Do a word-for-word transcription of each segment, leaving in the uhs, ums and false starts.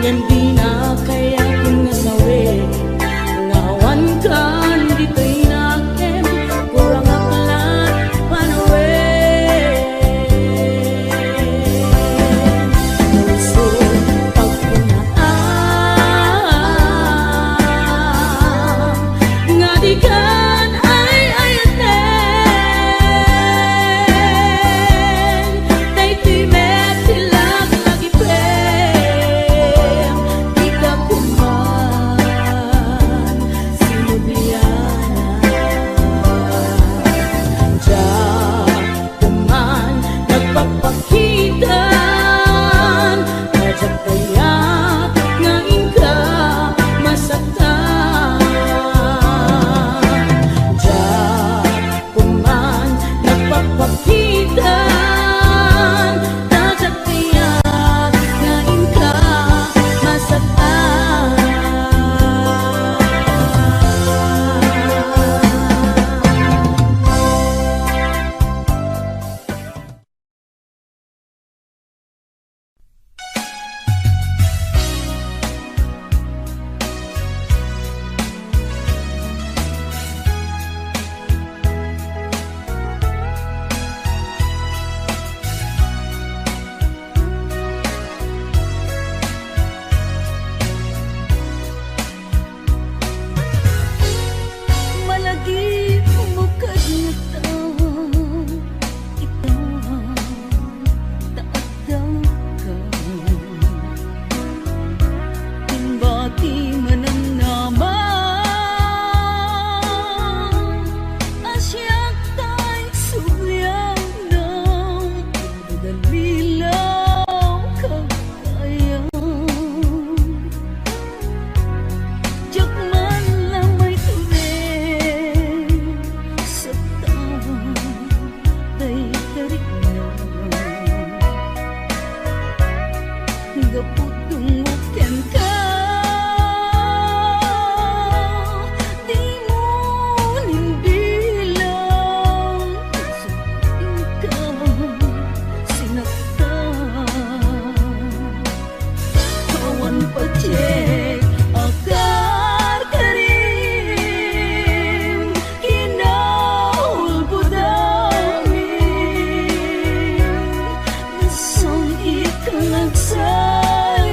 Ken dina kayat nga sawen nga awan kan ditoy nakem, kurangak la't panawen. Puso, pagkunaam nga di kan ay-ayaten, daytoy met ti laglagipen, dika koma sinublianan. Diak koma nagpakpakitan, a diak kayat nga inka masaktan. Diak koma nagpakpakitan, a diak kayat nga inka masaktan. Malagipmo kaniak, ita ta addaka. Imbati manamnama a siak tay sublianam, dagalilaw kag kayam. Diak man la maitured sa tawa tay tarigna. Gapu dungngo kenka, dimo ninbilang, inka sinaktan. Awan patiek a karkarim, kinaulbod amin. Nasam-it ka nagsal-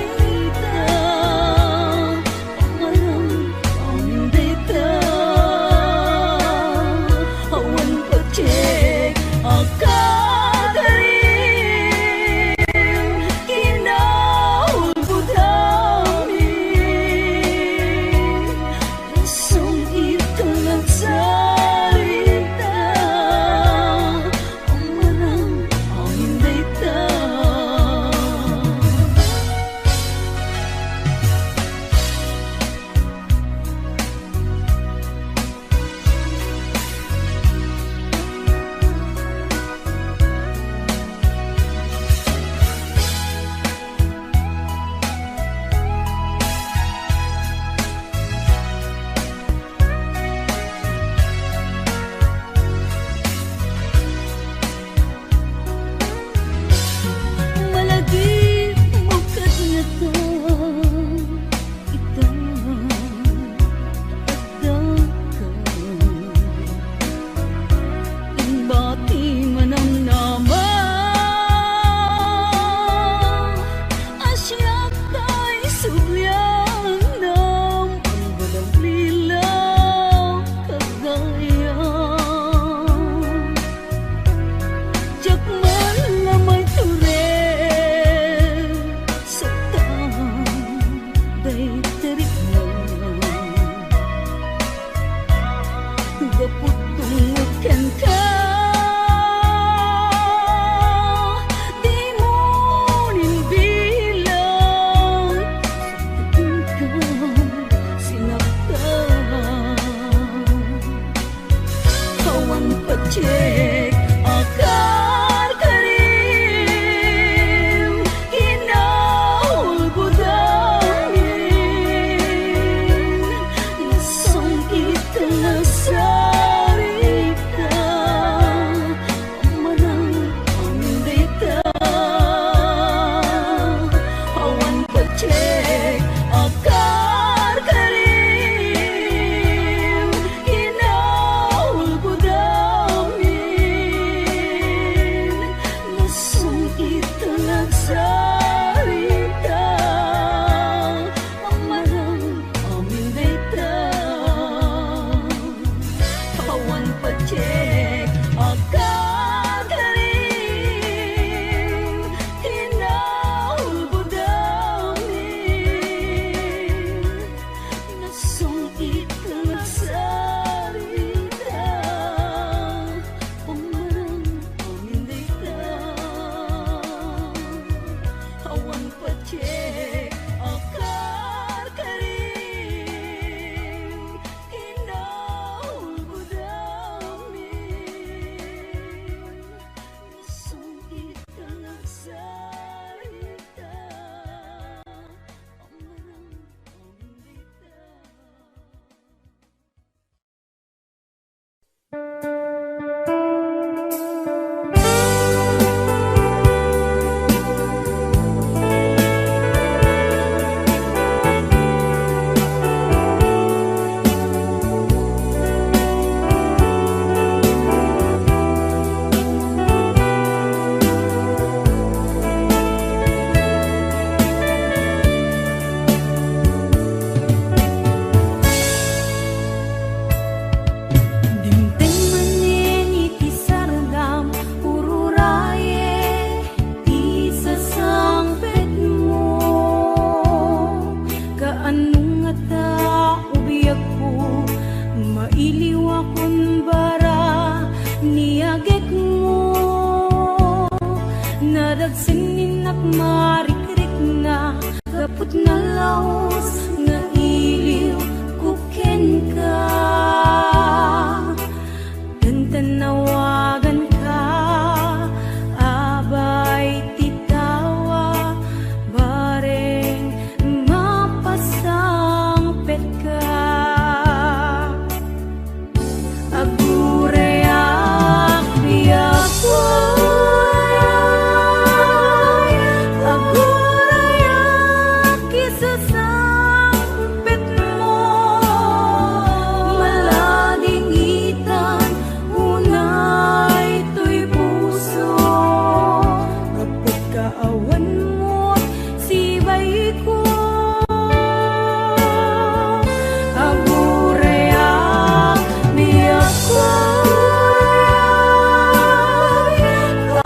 Agurayak, biagko,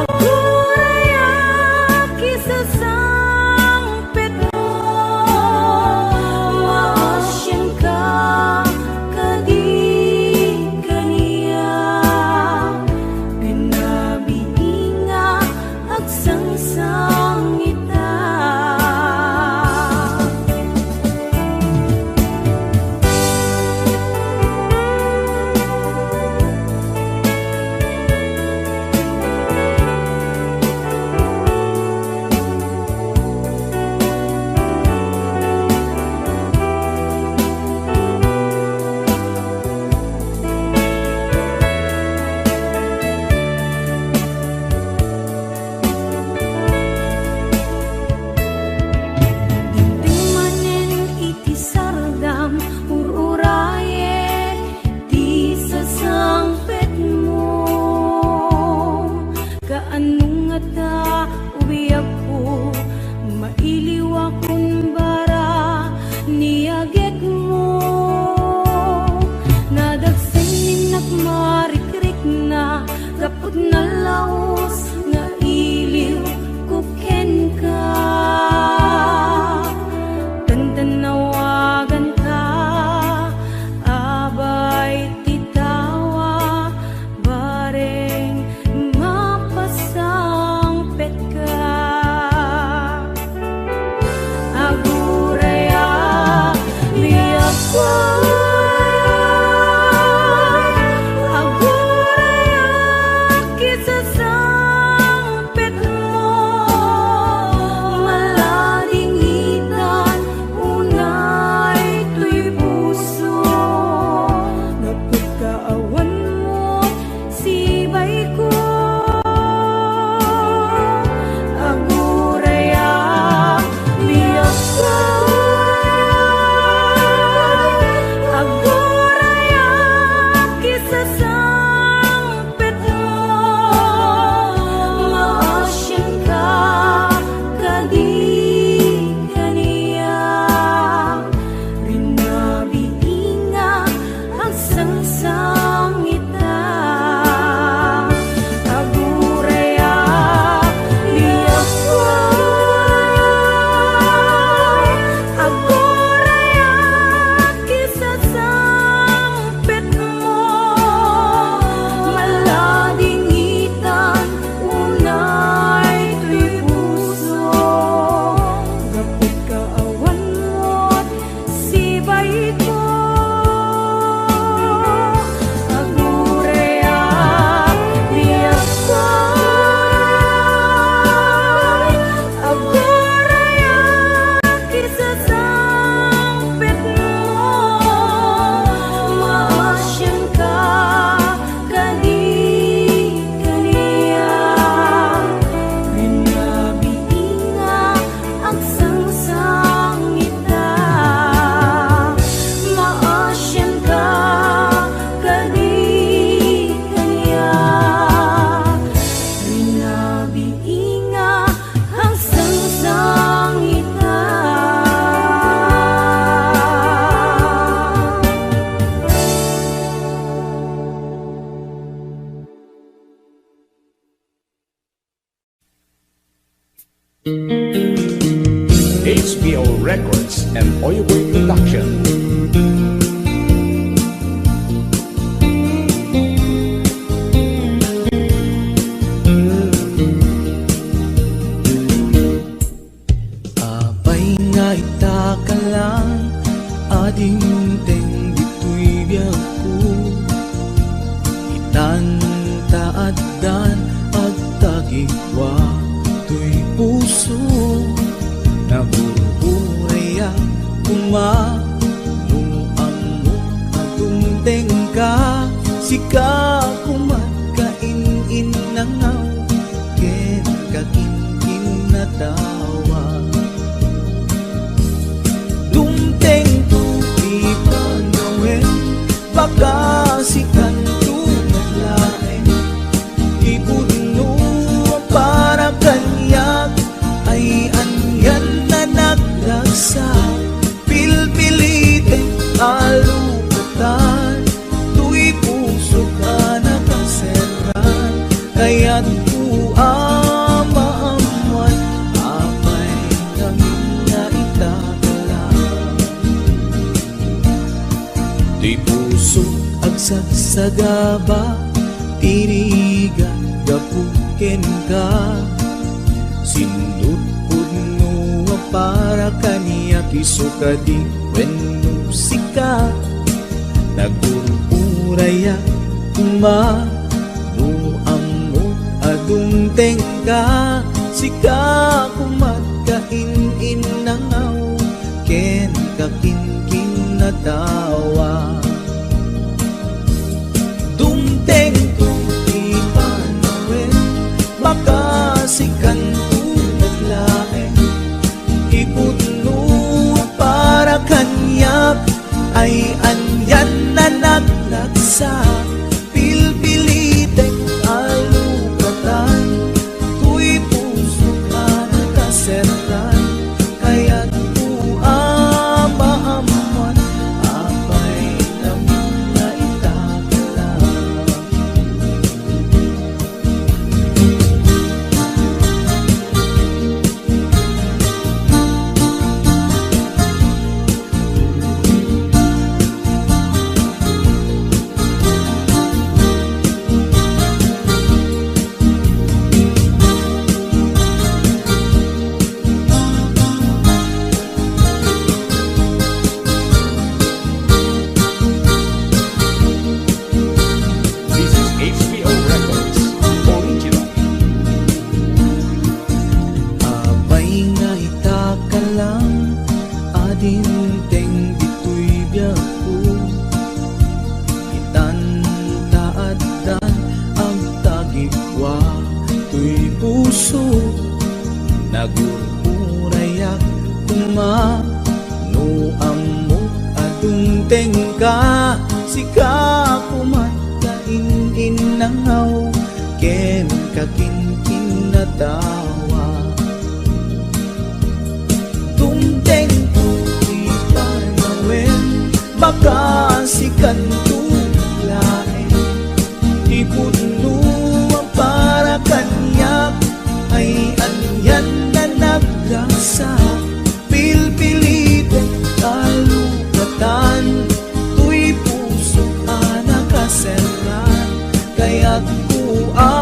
agurayak, isasangpetmo, maasianka kadi kaniak, pinabiinga, agsangsang ita. Dimdem manen iti sardam, ur-urayek ti sasangpetmo. Kaano ngata, o biagko, mailiwakon bara ni agekmo? Nadagsen ni nakmarikrikna, gapu ta nalaus nga iliwko kenka. Tantannawaganka, abay ti tawa, bareng mapasangpetka. Agurayak, biagko, agurayak, isasangpetmo, maladingitan unay toy puso, gapu ta awan met sibaiko. Agurayak, biagko, agurayak, isasangpetmo, maasianka kadi kaniak, pinabiinga, agsangsang ita. Agurayak, biagko, agurayak, isasangpetmo, maladingitan unay toy puso, gapu ta awan met sibaiko. Agurayak, biagko, agurayak, isasangpetmo, maasianka kadi kaniak, pinabiinga, agsangsang ita. Maasianka kadi kaniak, pinabiinga, agsangsang ita. H P O Records and Oyoboy Production. Apay nga ita ka lang a dimteng ditoy biagko. Itan ta addan agtagikua toy puso. Nabur-urayak koma no ammok a dumtengka. Sika koma kain-innangaw ken kakinkinnatawa. Dumtengto ti panawen, bakasikanto met laeng ti pudno a para kaniak. Ay anian a nagda Agsagsaga ba ti rigat gapu kenka? Sindut pudno a para kaniak, isu kadi wenno sika? Nagururayak koma no ammok a dumtengka, sika koma ti in-innangaw ken kakinkinatawa. Dumtengto ti panawen, makasikanto met laeng. Ti pudno a para kaniak ay anian a nagragsak. Pilpilitek a lukatan, toy pusok a nakaserran, kayatko a maammuan, apay, ngamin nga ita ka lang. This is H P O Records Original. Apay nga ita ka lang a dimteng ditoy biagko. Itan ta addan agtagipwa toy puso. Nagururayak koma no ammok a dumtengka, sika koma ti in-innangaw ken kakinkinatawa. Dumtengto ti panawen, makasikanto laeng. Ti pudno a para kaniak ay anian a nagragsak. Pilpilitek a lukatan, toy pusok a nakaserran, kayatko a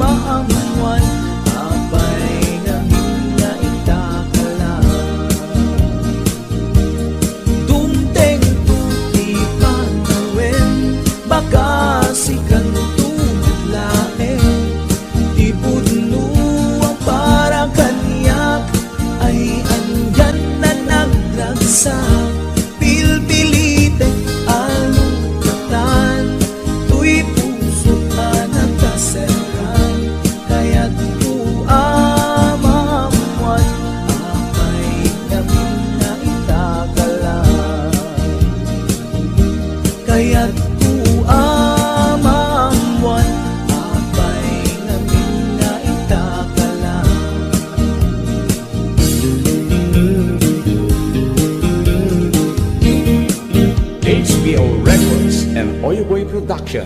maammuan, apay, ngamin nga ita ka lang. Dumtengto ti panawen, makasikanto met laeng. Ti pudno a para kaniak ay anian a nagragsak. Pilpilitek a lukatan, toy pusok a nakaserran, kayatko a maammuan, apay, ngamin nga ita ka lang. Kayatko a maammuan, apay, ngamin nga ita ka lang. H P O Records and Oyoboy Production.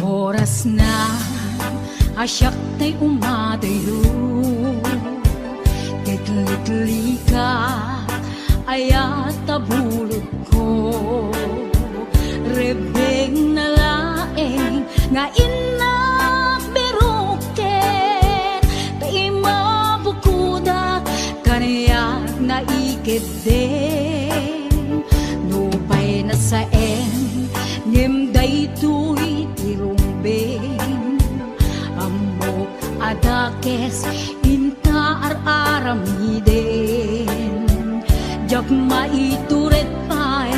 Orasna a siak tay umadayo, ket liklikak aya ta bulodko. Rebbengna laeng nga innak biruket, ta imabukodak kaniak naikeddeng. Nupay nasaen, ngem daytoy ti rumbeng. Ammok a dakes inta ar-aramiden. Diak maitured pay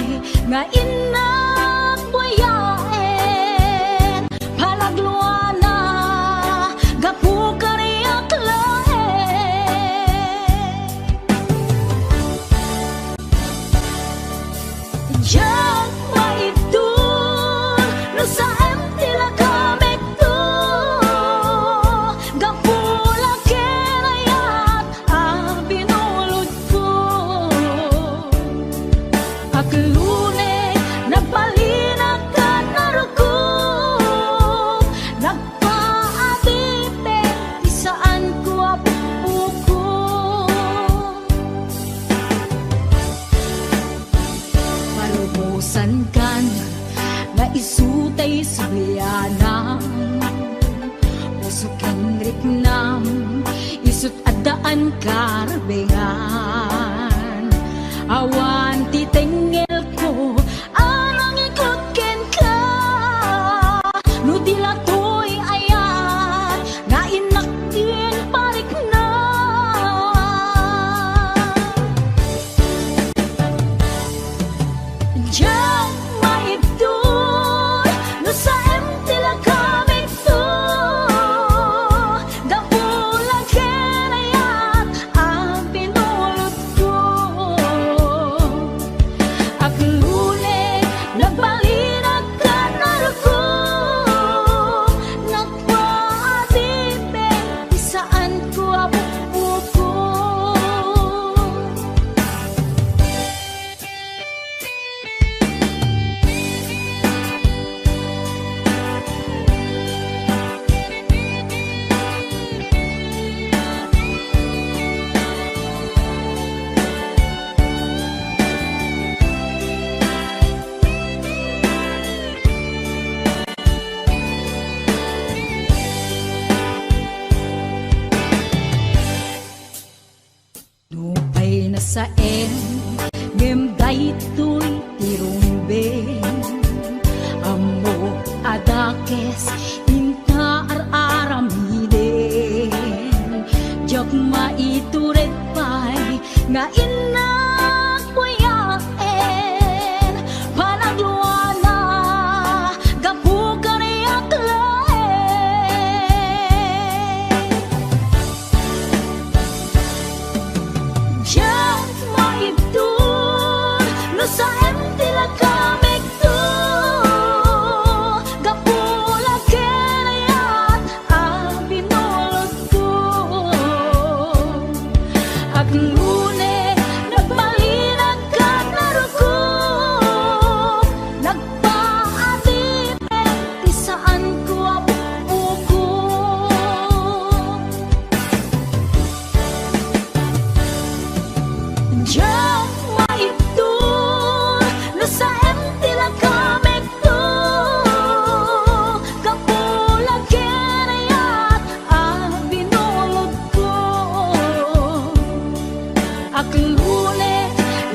nga innak buyaen. Palagluana, gapu kaniak laeng. Diak maibtur no Sankan nga isu tay sublianam, puso ken riknam, isut' addaan karbengan. Awan ti tengngelko a nangikot kenka, no di la toy ayat nga innak ti pariknam. Diak maibtur no saem ti lagamikto, gapu la ken ayat a binulotko. Aglune, nagbalinak ken naruko, nagpaadipek ti saanko a bukbukor. Nupay nasaem, ngem daytoy ti rumbeng. Ammok a dakes inta ar-aramiden. Diak maitured pay nga innak buyaen. Panagluana, gapu kaniak laeng. Diak maibtur no saem ti lagamikto, gapu la ken ayat a binulotko. Aglune, nagbalinak ken naruko, nagpaadipek ti saanko a bukbukor. Diak maibtur no saem ti lagamikto, gapu la ken ayat a binulotko. Aglune,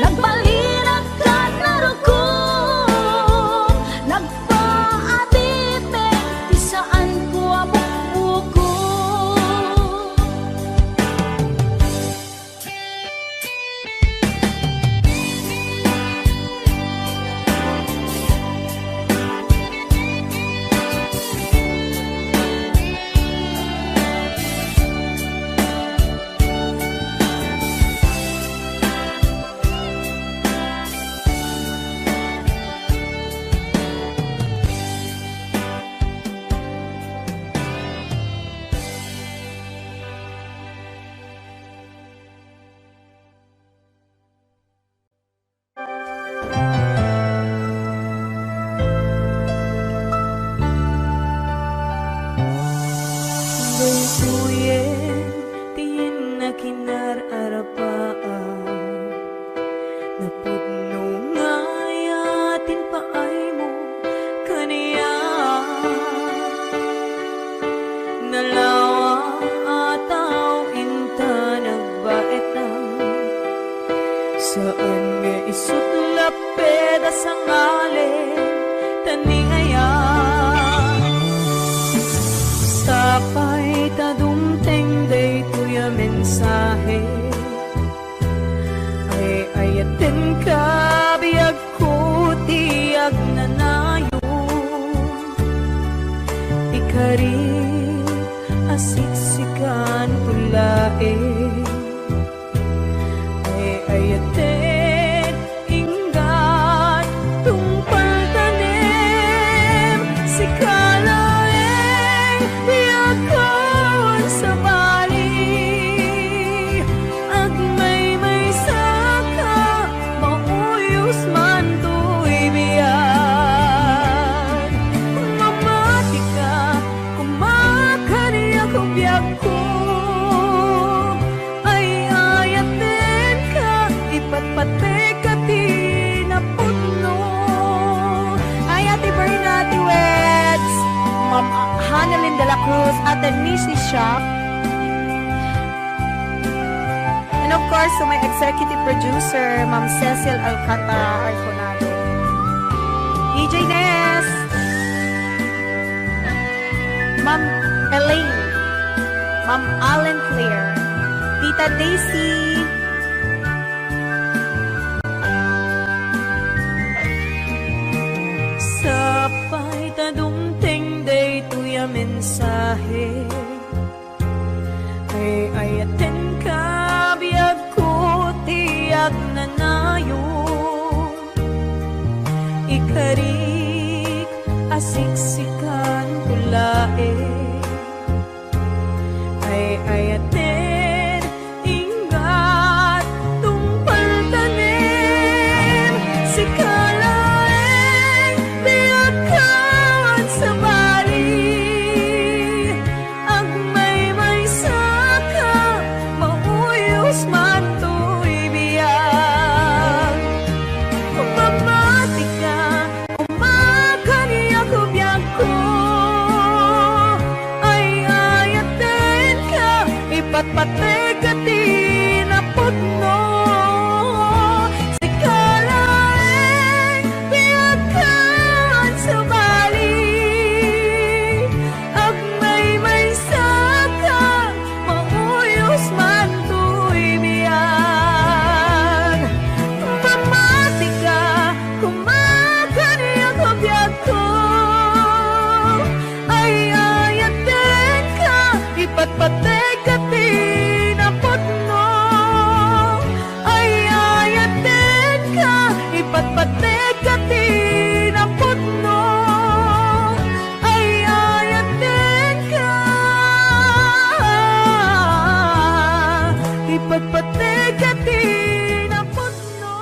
nagbalinak ken naruko, nagpaadipek ti saanko a bukbukor. Daytoyen ti nakinar-arapaam. Napudno nga ayaten paaymo kaniak. Nalawa a tao inta nagbaetan. Saan nga isut' lapped a sangalen ta ni ayat. Sapay ta dumteng daytoy a mensahe. Ay-ayatenka, biagko ti agnanayon. Ikarit a siksikan to laeng. Ay-ayatek, inggan tungpal tanem, sika laeng biagkon sabali. Agmaymaysaka, mauyos man toy biag. Mamatika, Ate Missy Shop. And of course, to my executive producer, Ma'am Cecil Alcantara Arconado. D J Ness. Ma'am Elaine. Ma'am Allen Claire. Tita Daisy. Sapay ta dumteng daytoy a mensahe. Ay-ayatenka, biagko ti agnanayon. Ikarik a siksikan ko laeng. Ay-ayaten, inggat tungpal tanem. Sika laeng, biagko, sabali. Agmaymaysaka, mauyos man toy biag. Mamatika, umakaniak biagko. Ay-ayatenka, ipatpateg ti napudno. Sika laeng, biagko, sabali. Agmaymaysaka, mauyos man toy biag. Mamatika, umakaniak biagko. Ay-ayatenka, ipatpateg ti napudno. Ay-ayatenka, ipatpateg ti napudno. Ay-ayatenka, ipatpateg ti napudno.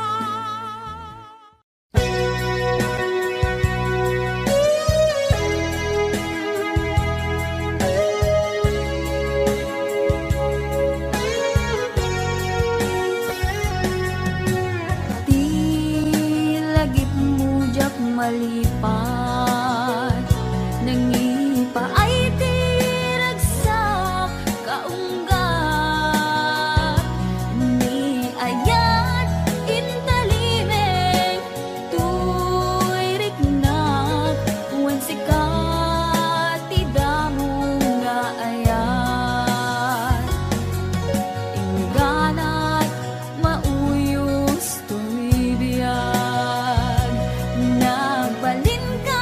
Ti lagipmo diak malipat, nangipaay ti ragsak kaunggat, ni ayat intalimeng toy riknak, wen sika ti damo nga ayat. Ingganat, mauyos toy biag. Nagbalinka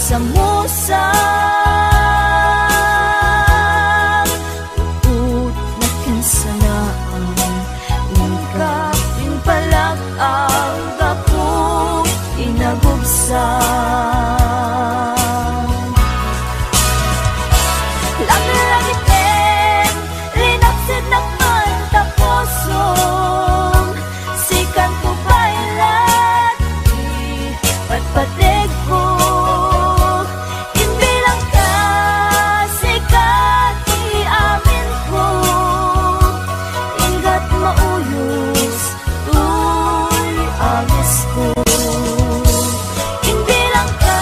Samusang, uot nakinsanaam, inka impalak-am gapu inagubsam. Langlangitem, linapsitnak man ta pusom, sikanto pay laeng ti patpategko. Imbilangka, sika ti aminko, inggat mauyos toy angesko. Imbilangka,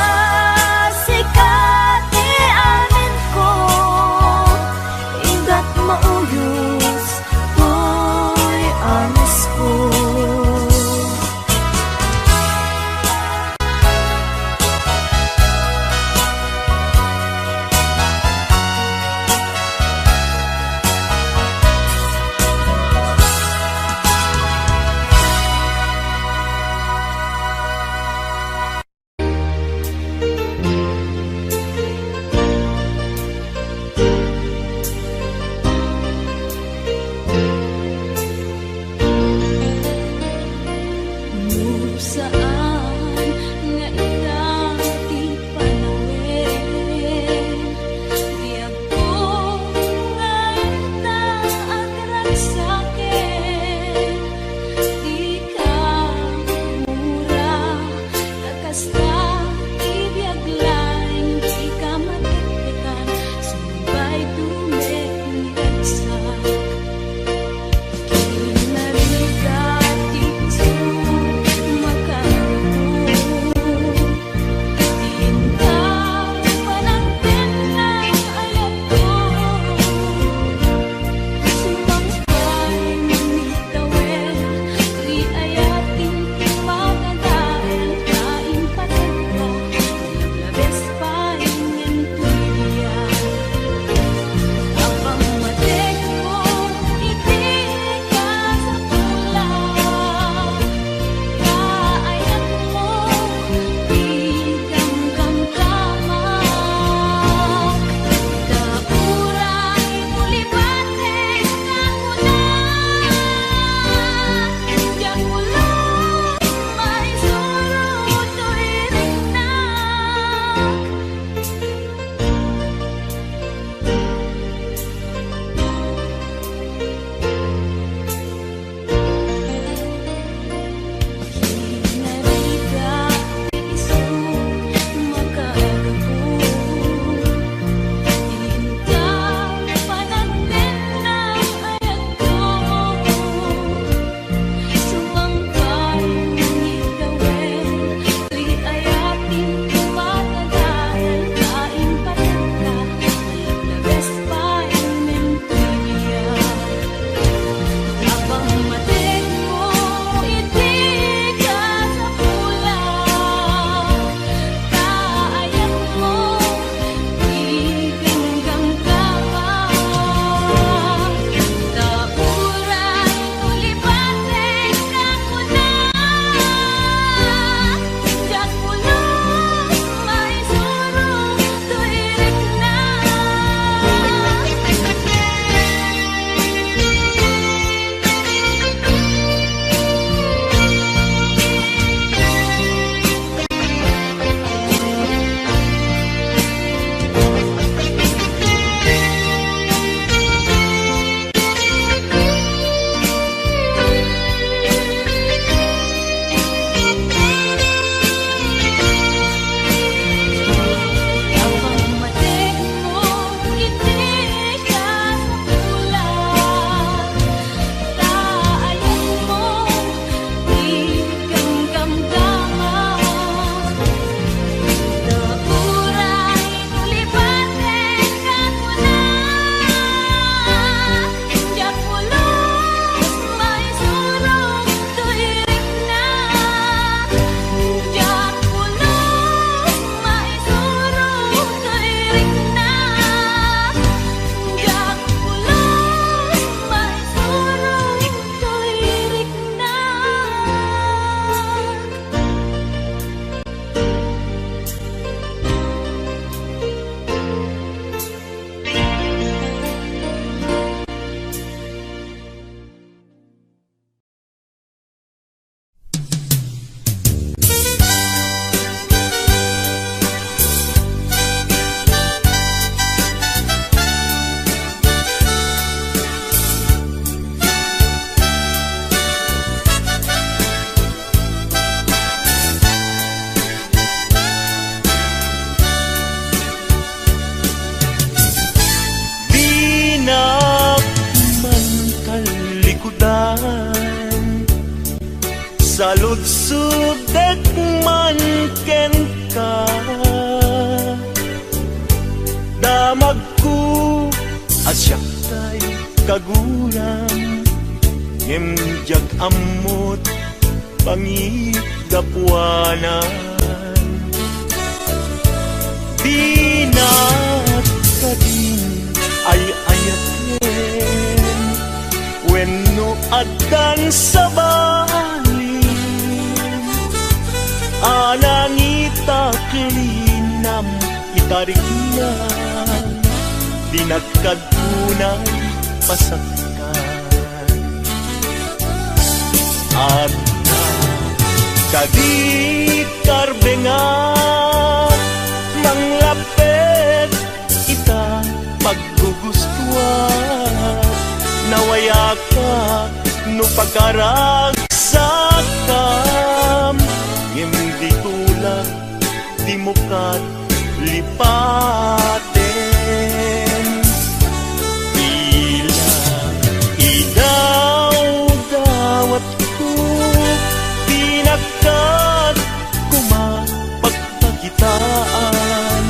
Saludsodek man kenka, damagko a siak tay kaguram, ngem diak ammot panggapuanan. Dinak kadin ay-ayaten wenno addan sa balin. Anangitak linam itarikna, dinak kad kunay pasakkan. Adda kadi karbengak, manglapped ita paggugustuak, nawayaka no pagaragsakam, ngem ditola dimo kat lipaten. Ila idawdawatko, dinak kat koma pagpakitaan.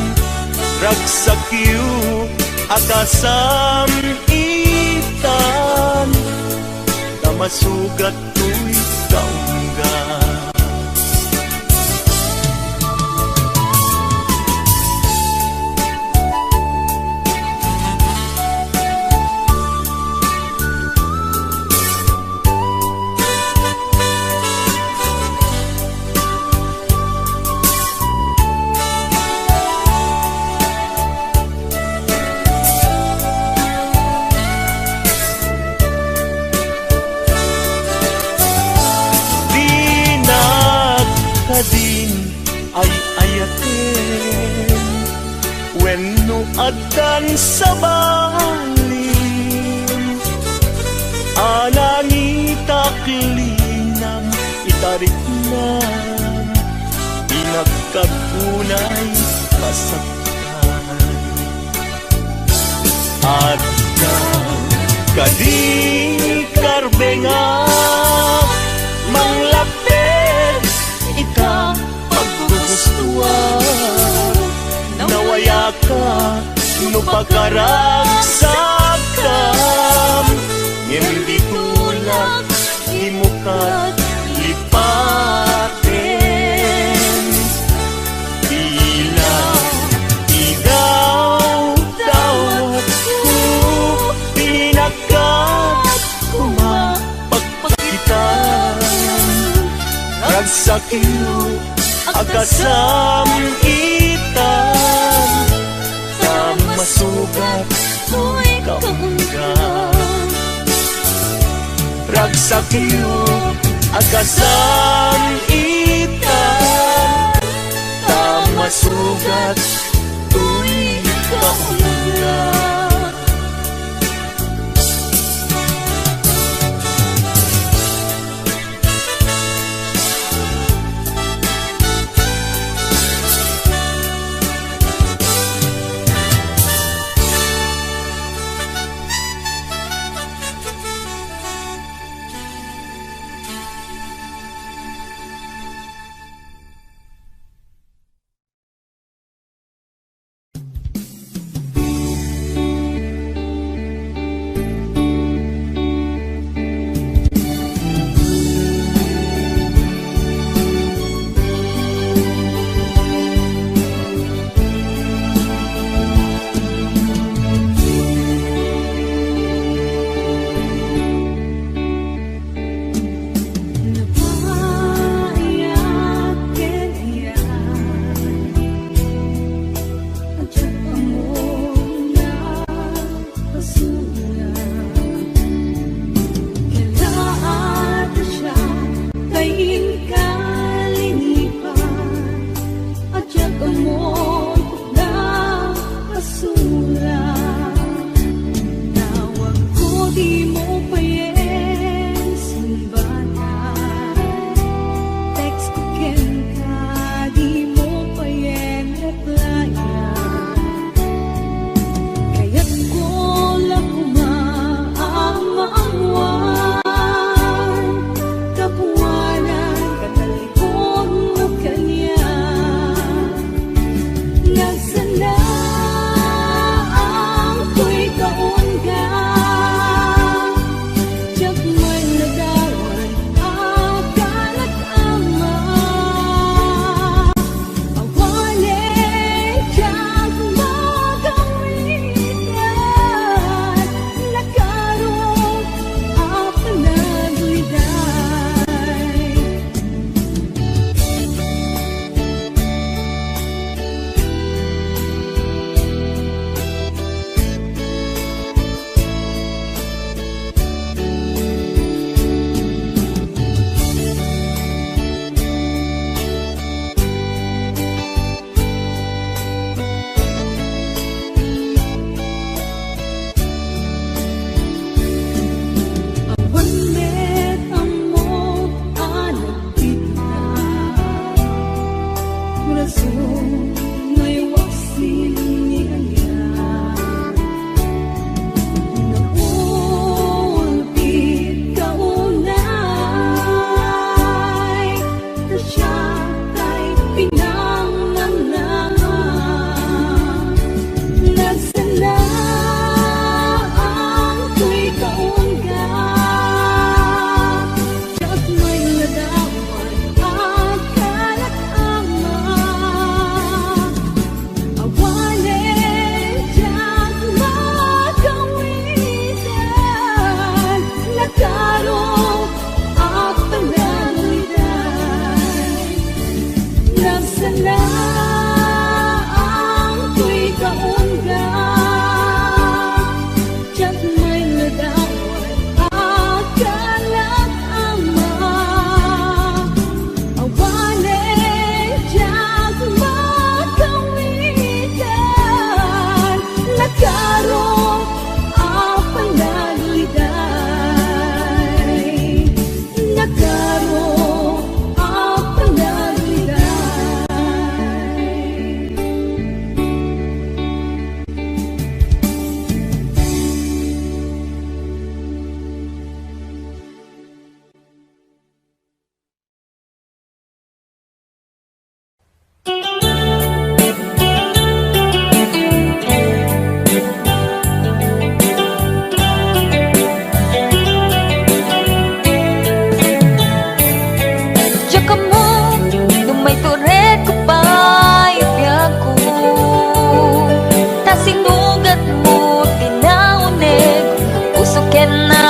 Ragsakyo a kasam-itan, ta masugat toy kaungga. Dinak kadin ay-ayaten wenno addan sa balin. Anangitak linam itariknam, dinak kad kunay masaktan. Adda kadi karbengak, manglapped ita paggugustuak, nawayaka no pagaragsakam, ngem ditola dimo kat lipaten. Ila idawdawatko, dinak kat koma pagpakitaan. Ragsakyo a kasam-itan, ta masugat toy kaungga. Ragsakyo a kasam-itan, ta masugat toy kaungga.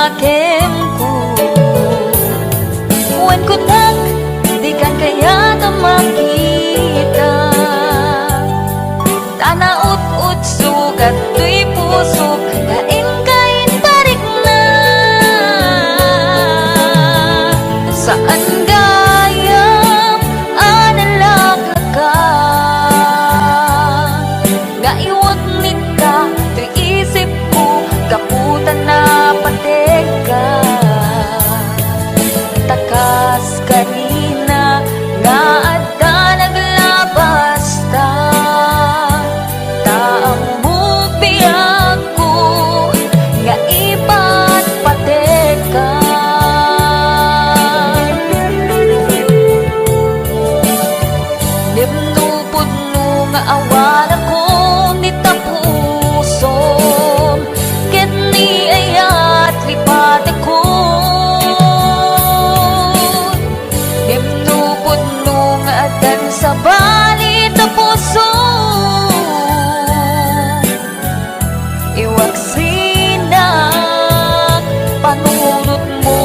Kenko, wen kunak, dikan kayat a makita. Ta naut-utso kadtoy pusok nga inka inparikna. Saan gayam a nalaklaka nga iwagnitka ti isipko gapu ta napategka. Ta kas kanina nga adda naglabasta, ta ammok biagko nga ipatpategka. Ngem no pudno nga awan a kon ni tapusom, ket ni ayat lipatekon. Ngem no pudno nga addan sabali tapusom, iwaksinak panunotmo.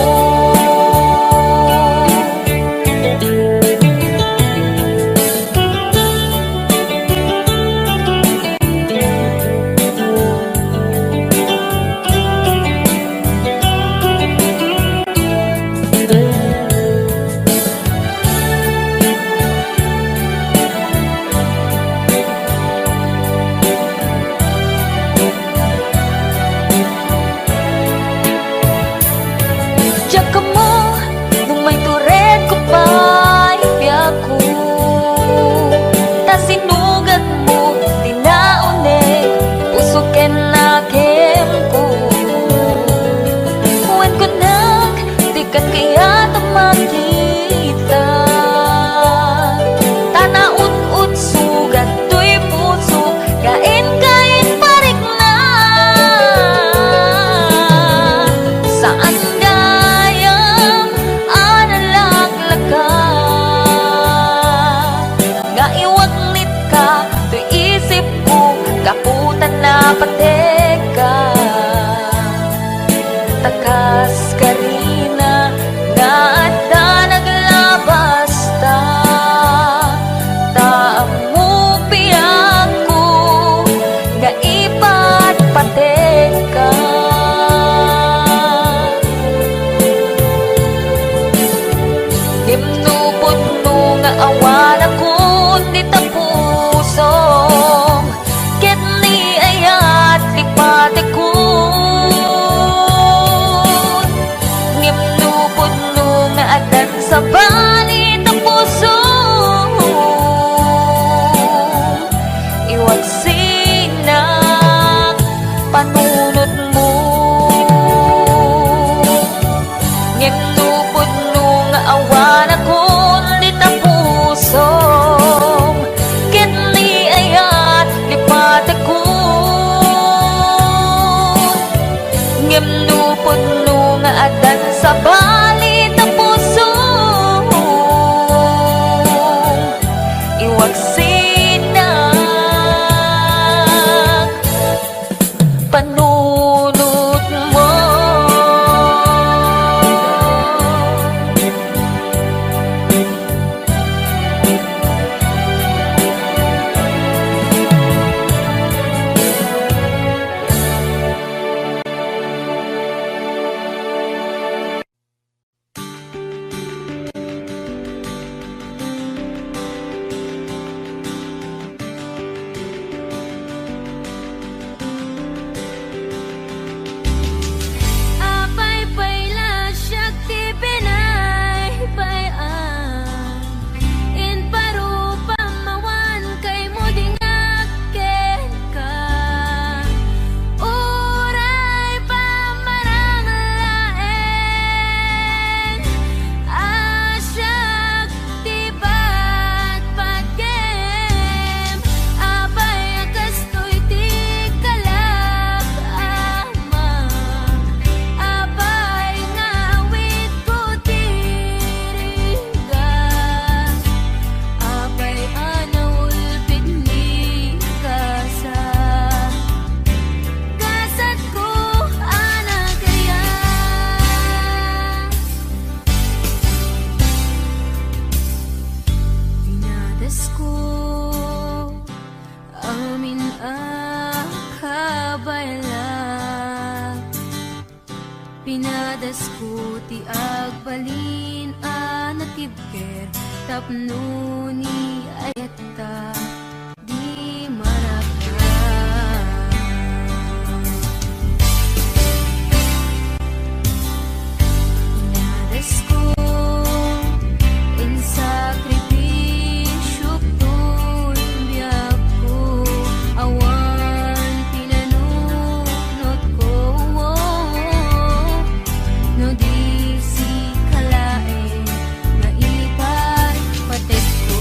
Nadasko ti agbalin a natibker tapno ni ayat ta di maraka. Nadasko, insakripisio toy biagko, awan pinanunotko, no di sika laeng nga ipatpategko.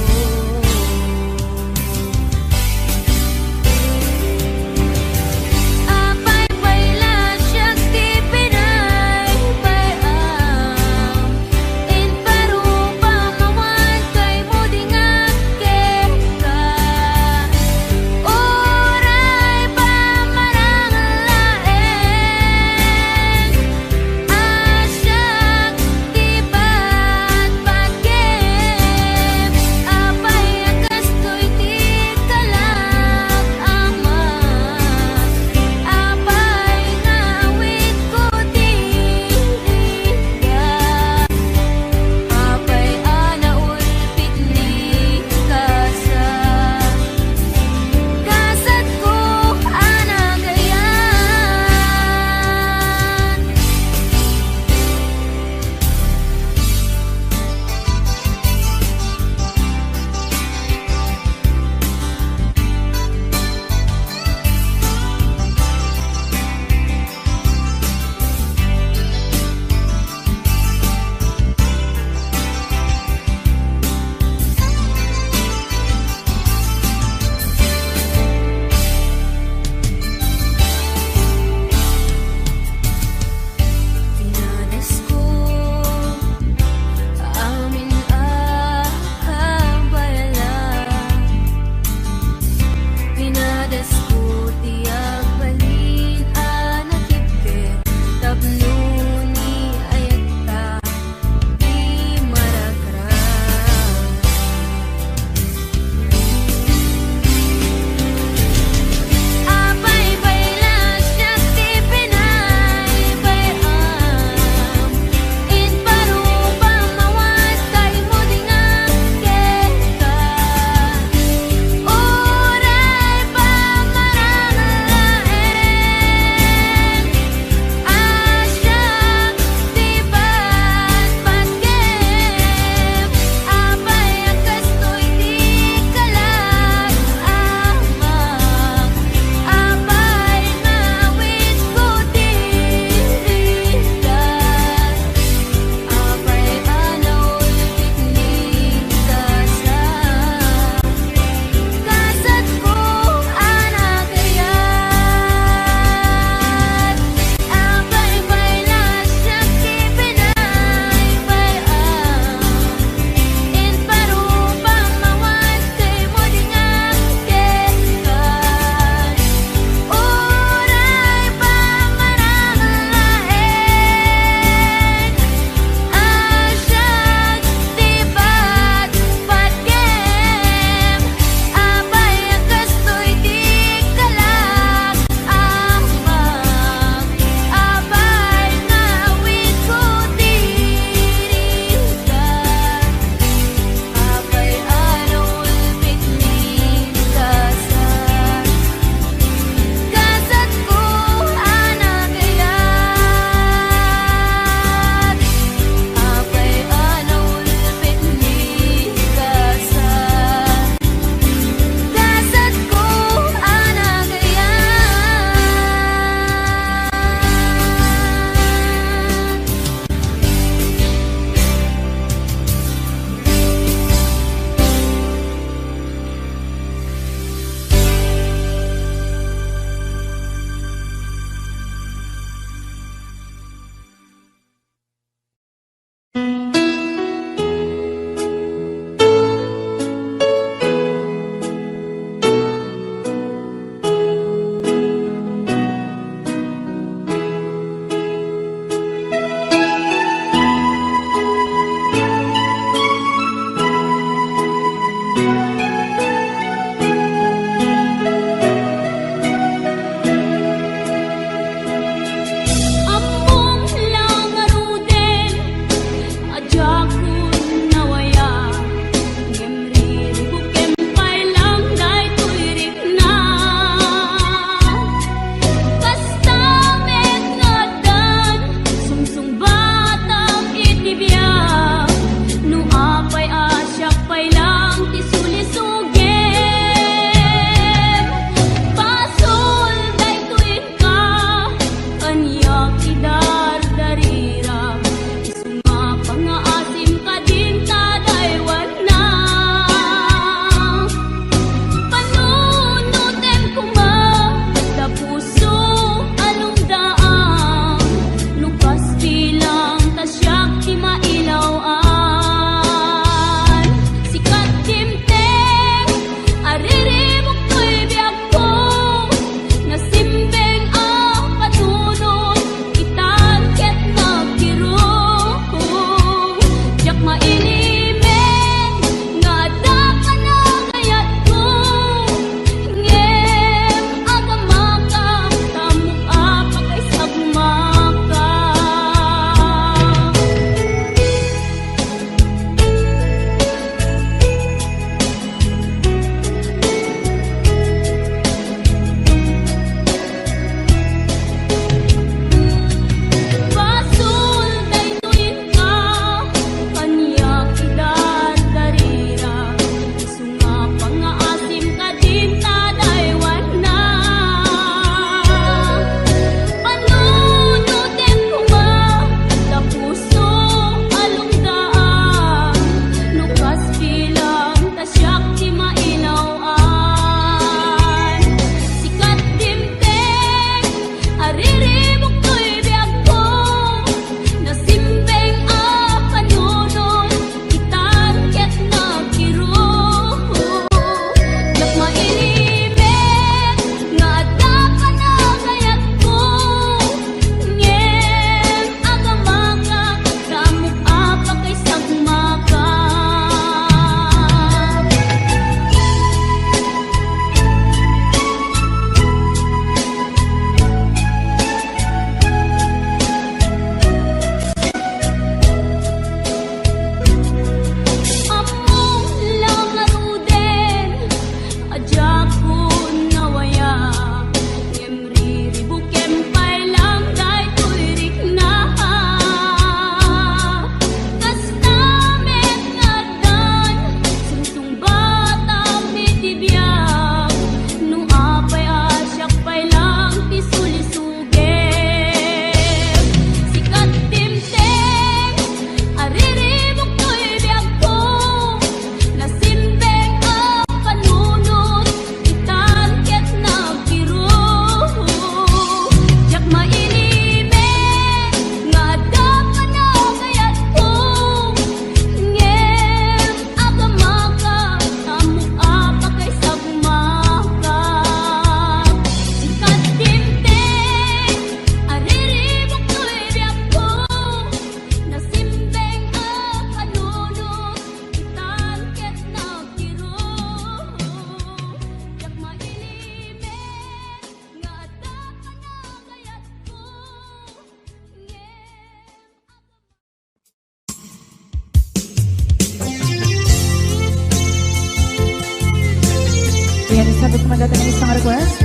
Gusto mo dati ng isang request?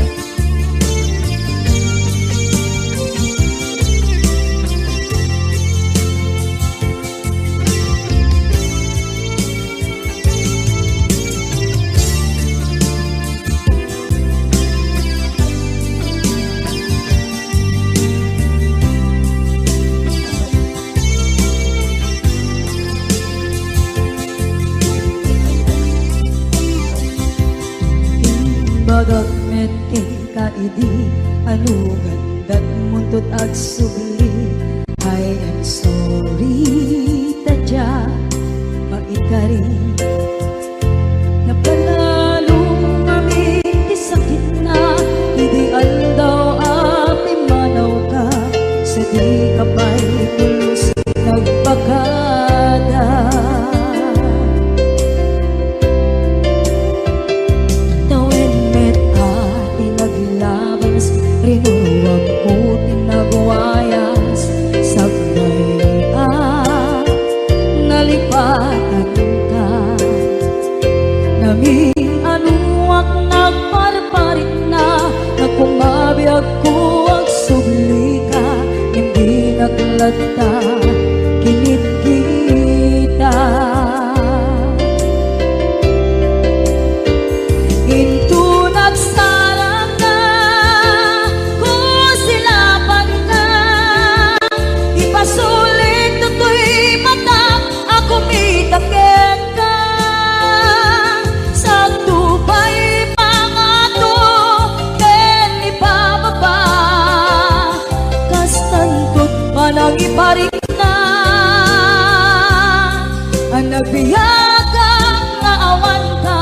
Imbagak met kenka idi, ano gandat muntot agsubli. I am sorry, ta dia maikari. Napalalo ngamin ti sakitna, idi aldaw a pimmanawka, sadika pay pulos nagpakada. Tawen met a ti naglabas, rinuruakko ti nagwayas, sakbay a nalipatanka. Namianuak nagparparikna, nagkumabiagko agsublika, ngem dinak latta kinitkita. Inton agsarakka, kusilapanka, ipasulik toy matak a kumita kenka. Sakto pay pangato ken ipababa, kastanto ti panangiparikna a nagbiag nga awanka.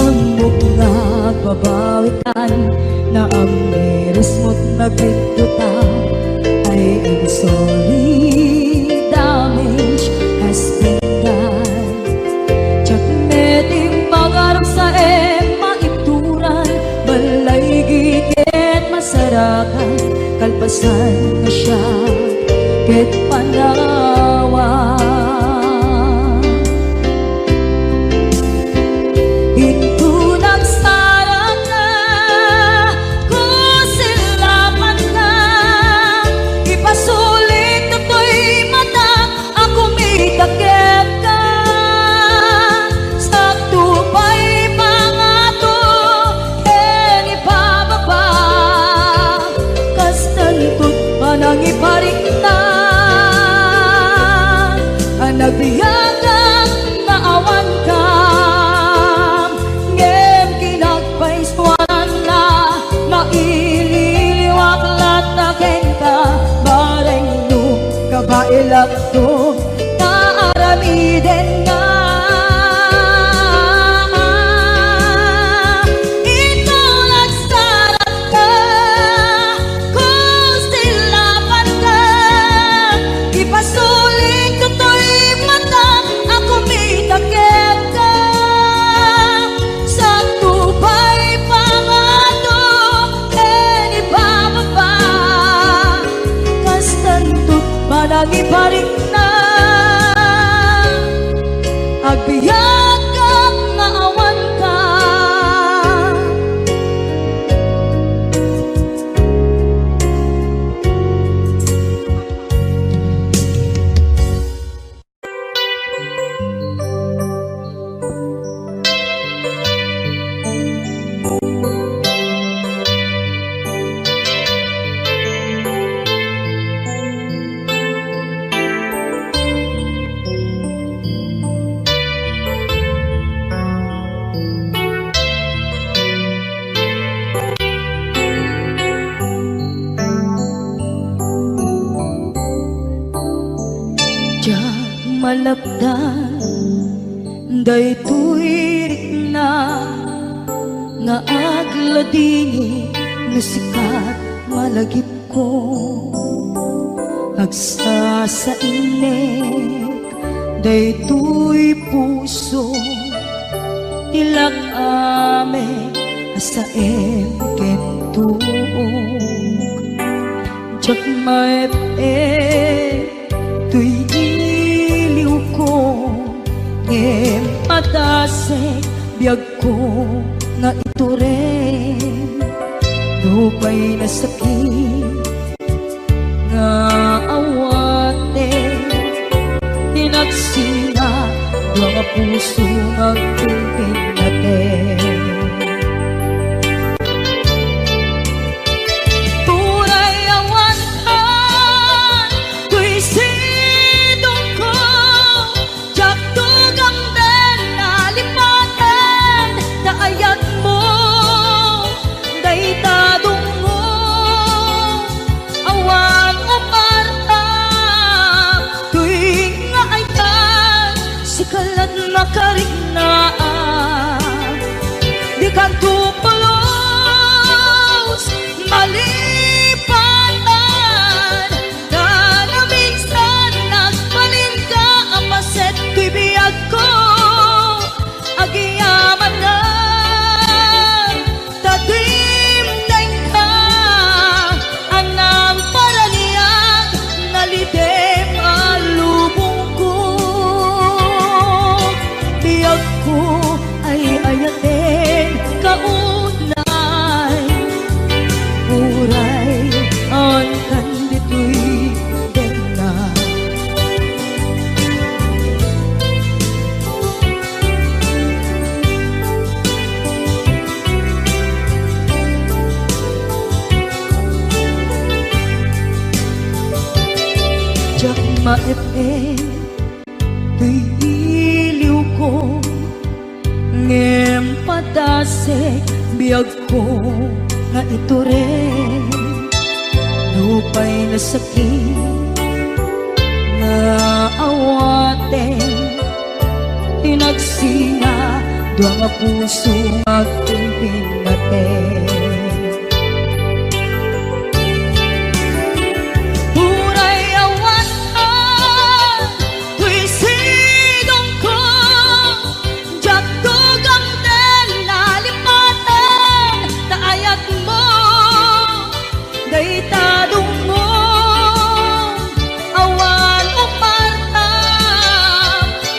Ammok nga agbabawikan, naamirismot nagbiddota. I am sorry, damage has been done. Diak met immagarum sa em maibturan, balaygi ket masarakan, kalpasan nga siak ket panawan. Inton agsarakka, kusilapanka, ipasulik toy matak a kumita kenka. Sakto pay pangato ken ipababa, kastanto ti panangiparikna a nagbiag nga awanka. Ngem kinagpaisuananna, maililiwak latta kenka, bareng no kabaelakto, ta aramiden nga. Inton agsarakka, kusilapanka, ipasulik toy matak a kumita kenka. Sakto pay pangato ken ipababa, kastanto ti panangiparikna. Agbiag nga awanka. Diak malapdan Daytoy rikna nga agladingit no sika malagipko. Agsasainnek daytoy puso, ti lak-am a saem ken tuok. Diak maep-ep toy iliwko, ngem padasek biagko nga itureng. Nupay nasakit nga awaten, ti nagsina dua nga puso nga agpinpinnaten. Uray awan kan toy sidongko, diak tugamden a lipaten ta ayatmo dayta dungngo. Awan uparta toy nga ayat, sika la't makariknaan. Dikanto pulos malipatan, ta naminsan nagbalinka a paset toy biagko. Agyamanak ta dimdengka, anam paraniag, nalidem a lubongko. Biagko ay ayaten kaunay, uray awan kan ditoy denna. Diak maep-ep toy iliwko, ngem padasek biagko nga itureng. Nupay nasakit nga awaten, ti nagsina dua nga puso nga agpinpinnaten. Uray awan ka toy sidongko, diak tugamden a lipaten ta ayatmo dayta dungngo. Awan uparta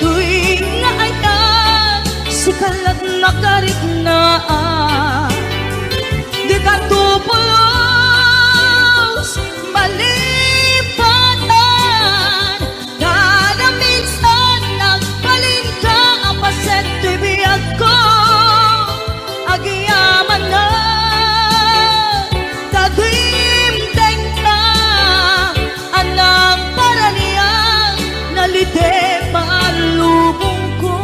toy nga ayat, sika la't makariknaan. Dikanto pulos malipatan, ta naminsan nagbalinka a paset toy biagko. Agyamanak ta dimdengka, anam paraniag, nalidem a lubongko.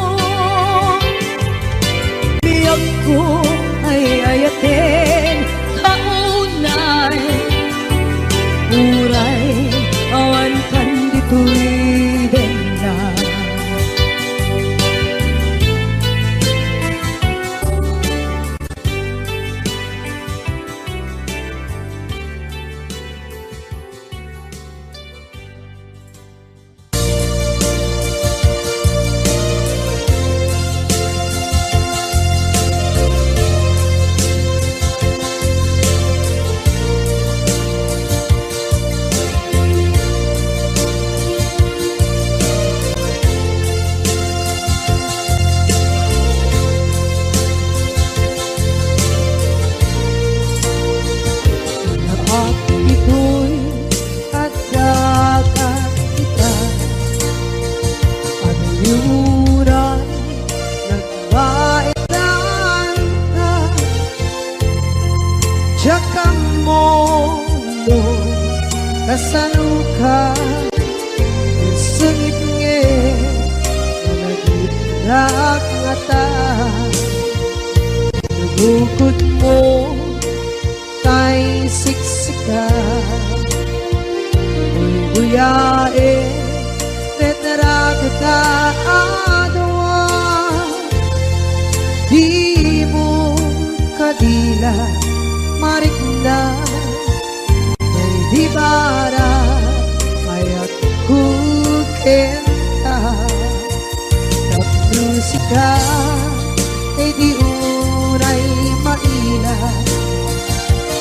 Biagko ay ayaten kaunay, uray awan kan ditoy denna. Naak ditoy adda ita, aniuray nagbaetan ka. Diak ammo no kasano ka, sangitngit a nagiddak ngata. Nabukod mo tay siksika, guyguyaen, tetra kita a dua. marikna, daydi bararayatko kenka. Tapno sika, daydi unay maila,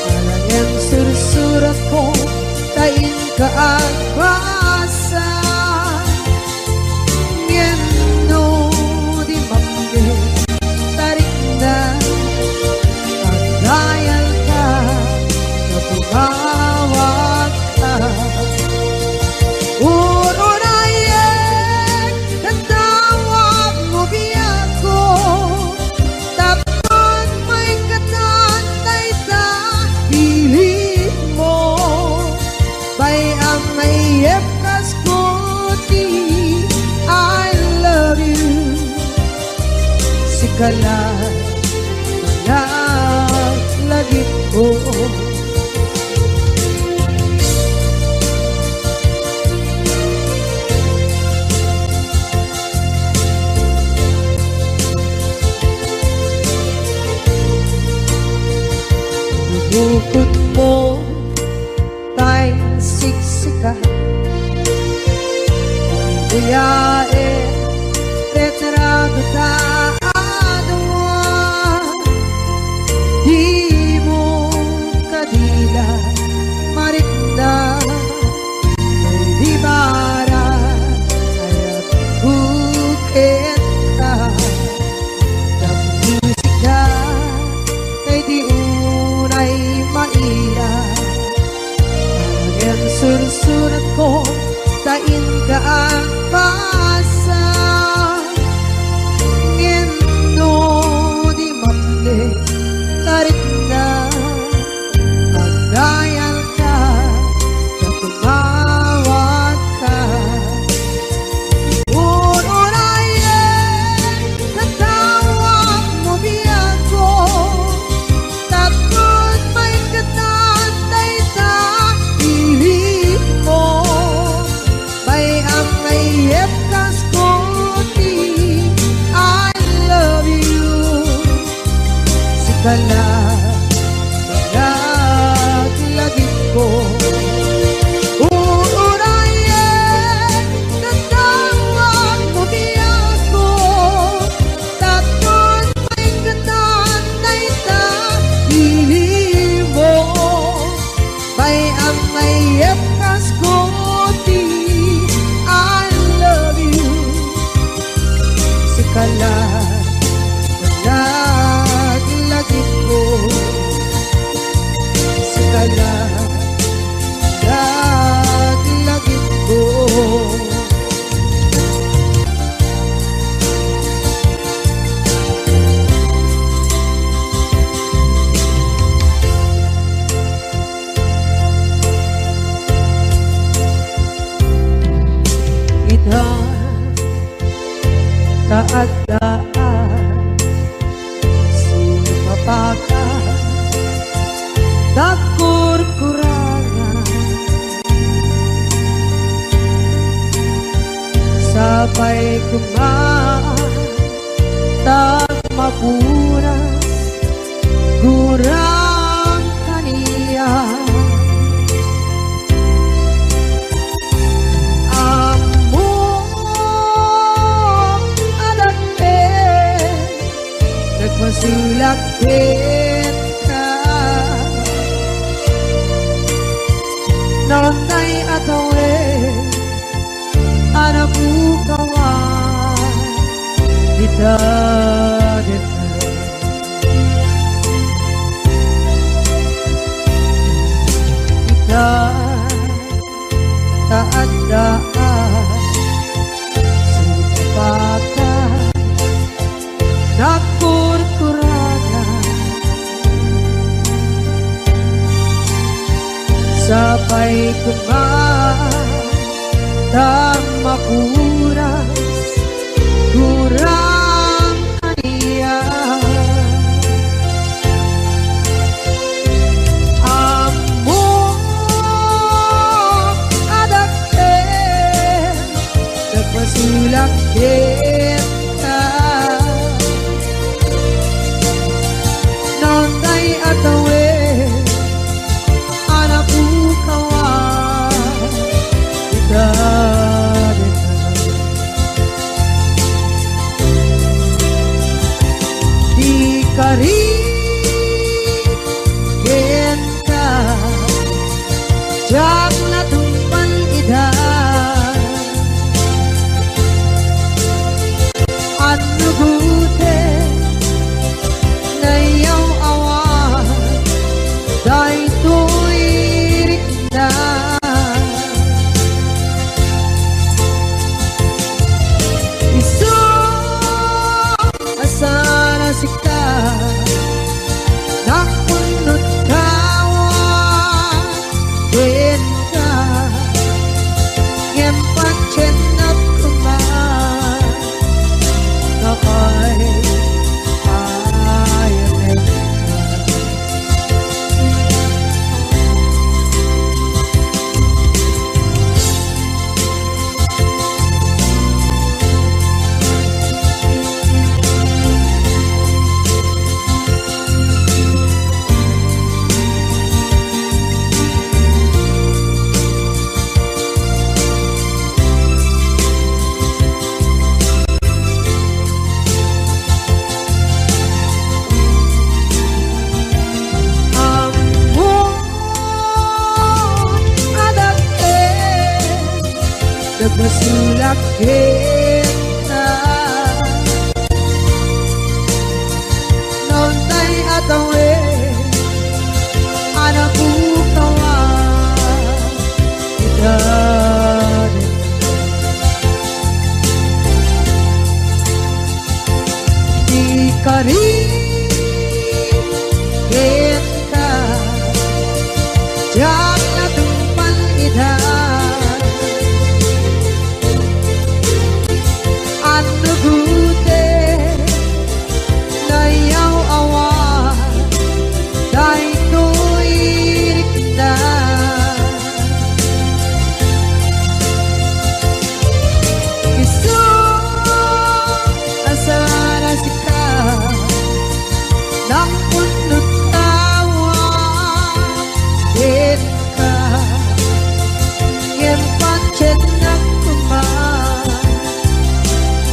alang-alang sursuratko, ta inka agbasa. Ngem no di mapne, tarigna, agdayalka, ta tumawagka. Ururayek, tatawagmo biagko, tapno maikkan dayta bilin mo. Bay-am nga iyepkasko ti I love you. Sika la, lagitko. Bukod mo tay siksika. Uyaen, retrato ta a dua. Dimo kadi la marikna, daydi bararayatko kenka. Tapno sika, daydi unay maila, agen sursuratko, ta inka agbasa. Ngem no di mapne, tarigna, agdayalka, ta tumawagka. Ururayek, tatawagmo biagko, tapno maikkan dayta bilin mo. Bay-am nga iyepkasko ti I love you. Sika la, laglagipko. Ururayek, tatawagmo biagko, tapno maikkan dayta bilin mo. Bay-am nga iyepkasko ti I love you. Sika la, laglagipko. Sika la, laglagipko. Ita, ta adda a sumapakak, nagkurkurangan. Sapay koma ta mapuras, gurang kaniak. Ammok a dakkel, nagpasulak kenka. Naunay a tawen a napukawan ita dita. Ita, ta adda a sumapakak, nagkurkurangan. Sapay koma ta mapuras, gurang kaniak. Ammok a dakkel, nagpasulak kenka. Naunay a Ikari kenka, diak natungpal ida. Annugoten, nayaw-awan daytoy rikna. Isu a saan a sika, nakunot kawa kenka, ngem patiennak koma, nakay-ayatenka. Ammom a dakkel, nagbasolak kenka. Naunay a tawen a napukawan ita. Ikari kenka, diak natungpal ida. Annugoten, nayaw-awan daytoy rikna. Isu a saan a sika, nakunot kawa kenka, ngem patiennak koma,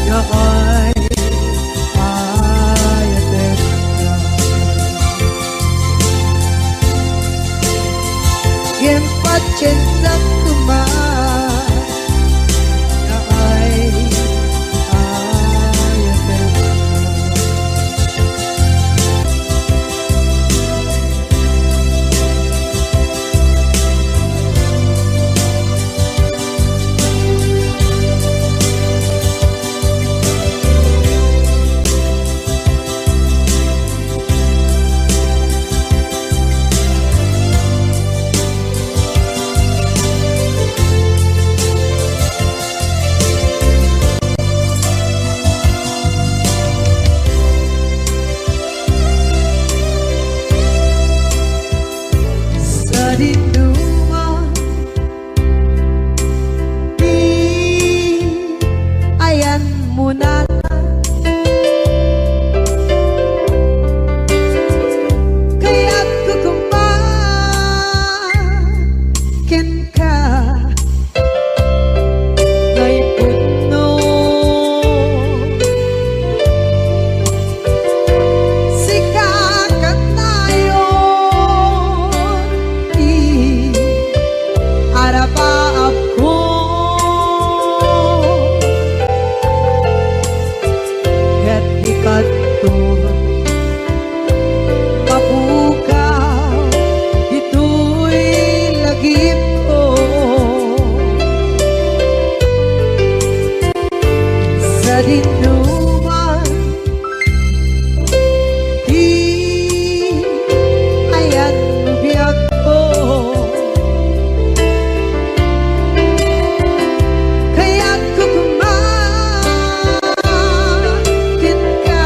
nga ay-ayatenka. Ngem patiennak koma, nga ay-ayatenka. Sadinoman ti ayanmo natan, kayatko koma kenka. Nga ipudno, sika kanayon ti arapaapko. Ket ikadto, mapukaw ditoy lagipko. Sadinoman ti ayan biagko. Kayatko koma kenka,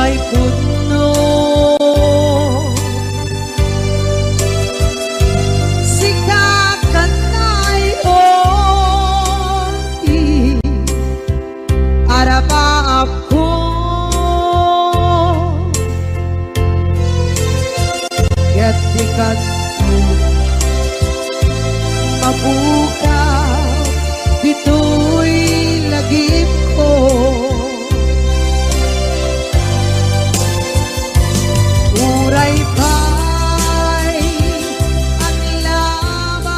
ay pudno. Sika kanay, o di arapaapko. Ket di kano mapukaw ditoy lagipko. Uray pay aglabas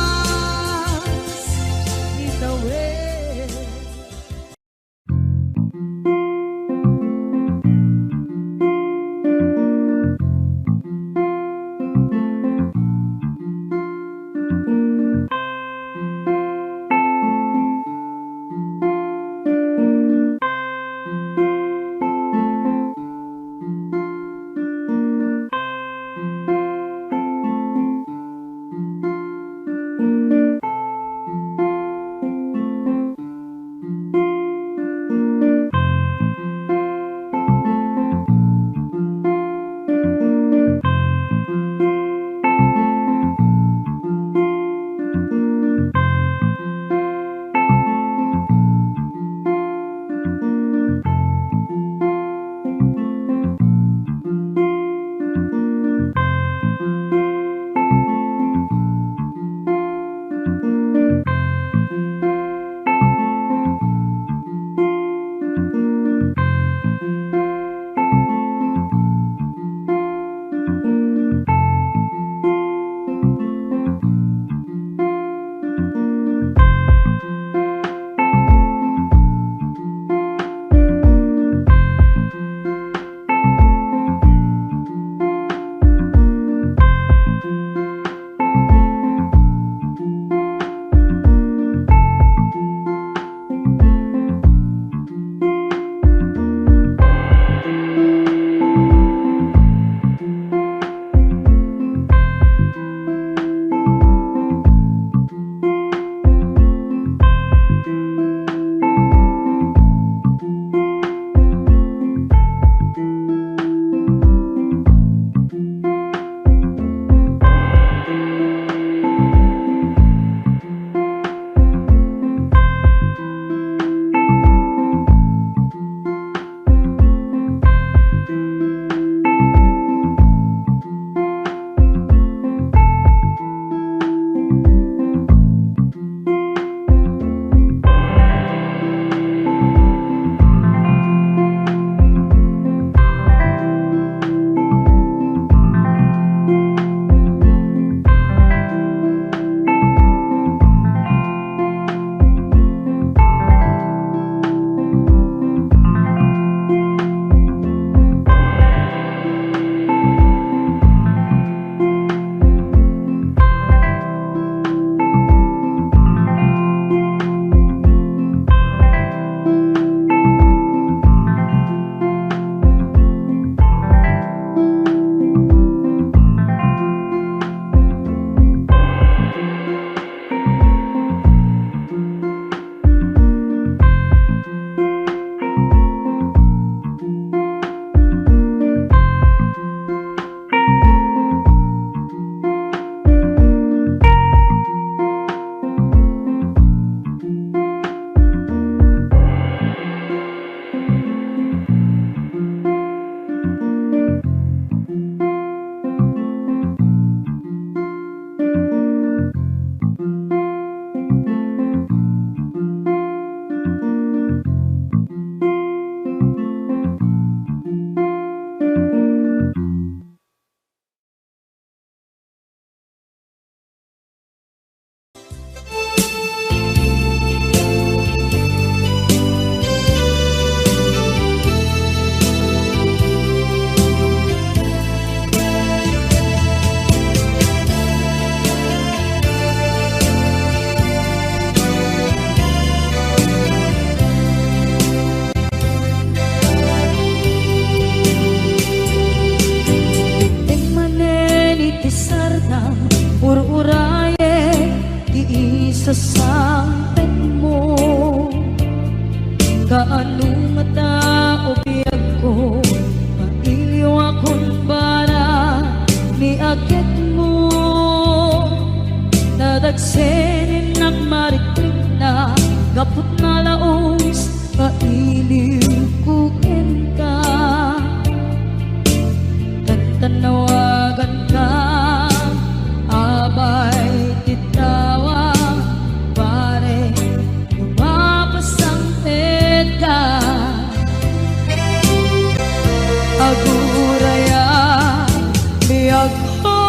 itawid. Dimteng manen iti sardam, ur-urayek ti isasangpetmo. Kaano ngata a biagko, Sinin nagmarikrikna, gapu ta nalaus nga iliwko kenka. Ket tanawaganka, abay ti tawag, pare, mapasangpet ka. Aguray a biagko,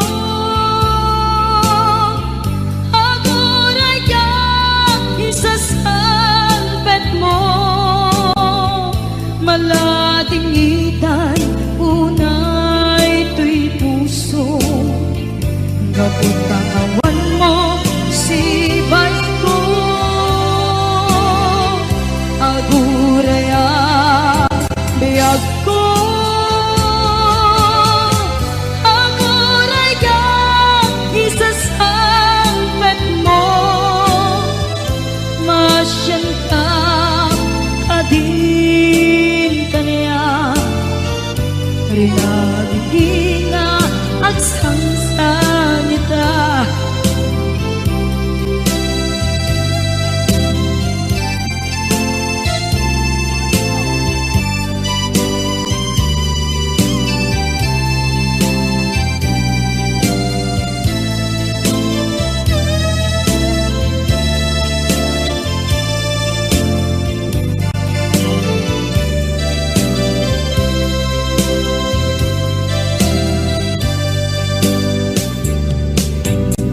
aguray a isasangpetmo. Maladingitan unay toy puso. Gapu ta awanmo sibayko, aguray a biagko, aguray a isasangpetmo. Masianka kadin kaniak, rinabii nga agsangsangita.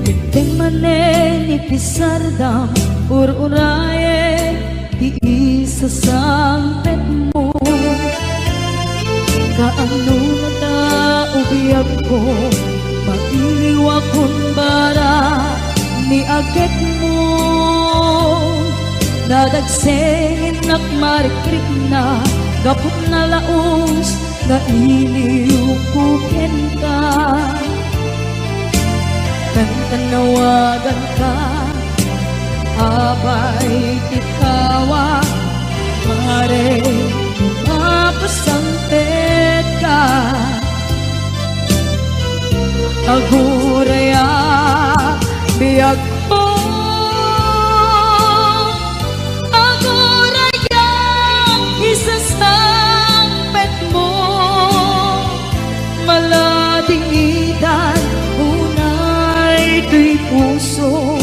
Idiay manen iti sardam, ur-urayen ti isasangpetmo. Kaano ngata, o biagko, mailiwakon bara ni agekmo. Nadagsennak marikrikna, gapu ta nalaus nga iliwko kenka. Ket tanawaganka, abay ti tawag, pare, mapasangpet ka. Aguray a biagko, aguray a isasangpetmo. Maladingitan unay toy puso.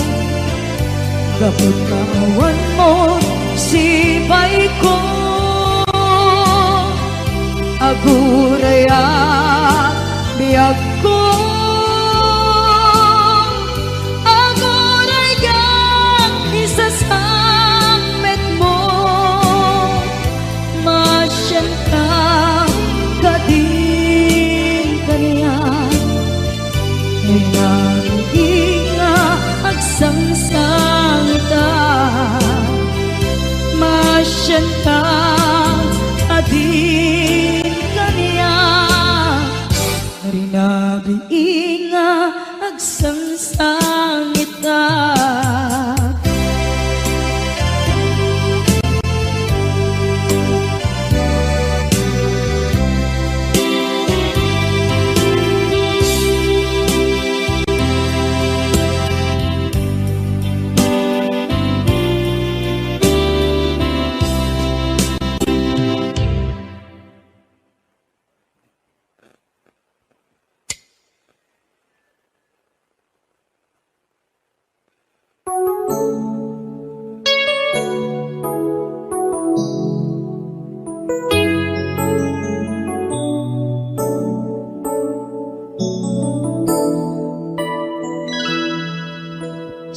Gapu ta awanmo sibayko, aguray a biagko, aguray a isasangpetmo. Masianka kadin kaniak, rinabii nga agsangsangita. Masianka kadin kaniak, rinabii nga agsangsangita.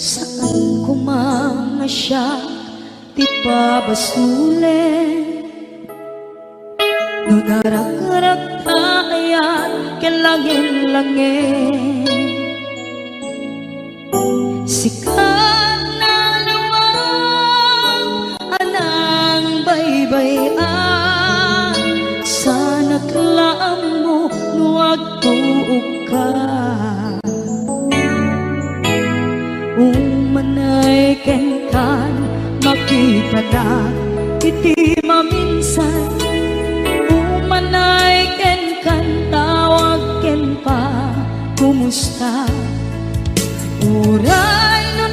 Saan koma nga siak ti pabasolen. No narakrak ta ayan ken langin-langin, sika nalawag a nangbaybay-an, saanak la ammo no agtuokka. Umanay kenkan, makitanak iti maminsan. Umanay kenkan, tawag ken pa, kumusta? Uray no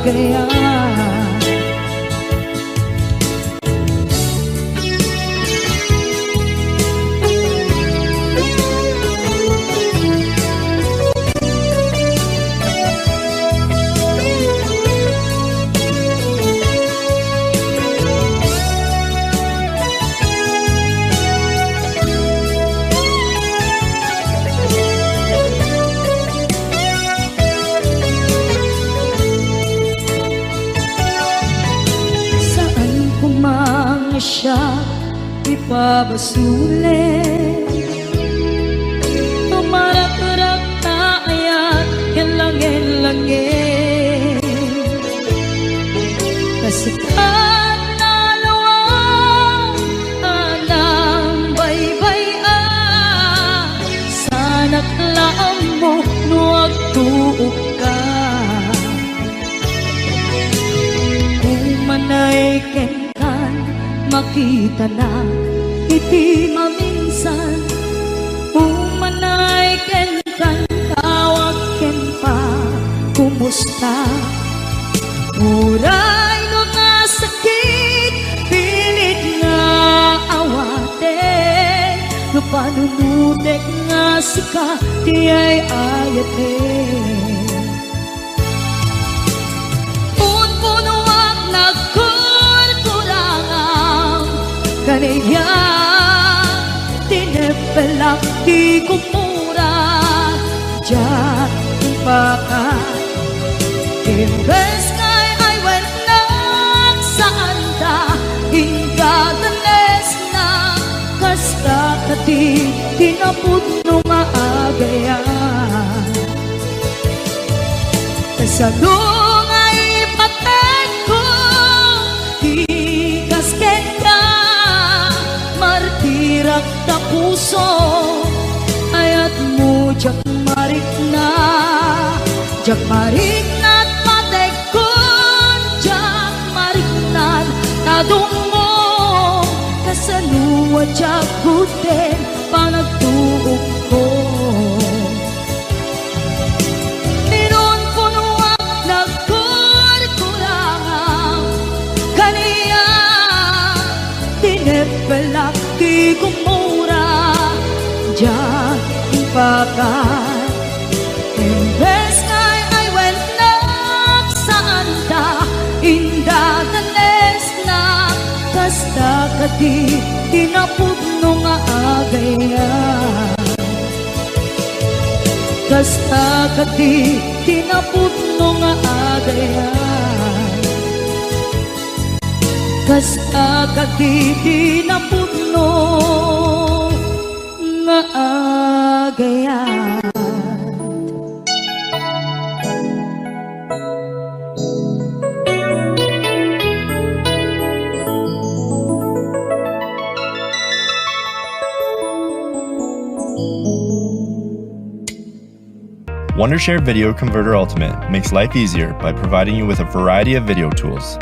agayat. Saan ko man siak ipabasol. Tumarakrak ta ayat ken langit-langit. Kasikat nga alwan a nangbaybay-a, saanak la ammo no agtuokka. Umanay kenkan, makitanak iti maminsan. Umanay kenkan, tawag ken pa, kumusta? Uray no nga sakit, pilit nga awaten, no panunotek nga sika ti ay-ayaten. Punpunoak nagkurkurangam, kaniak tineppelak ti kumura, diak impaka. Imbes nga ay-ayatennak, saanda indadanesna, kasta kadi ti napudno nga agayat. Kasano nga ipatengko ti kas kenka? Martirak ta puso, ayatmo diak marikna. Diak marikna ti pategko, diak marikna ti adummo. Kasano a diak gudden panagtuokko? Pinunpunoak nagkurkurangam, kaniak tineppelak ti kumura, diak impaka. Imbes nga ay-ayatennak, saanda indadanesna, kasta kadi ti napudno nga agayat. Kasta kadi ti napudno nga agayat. Kasta kadi ti napudno nga agayat. Wondershare Video Converter Ultimate makes life easier by providing you with a variety of video tools.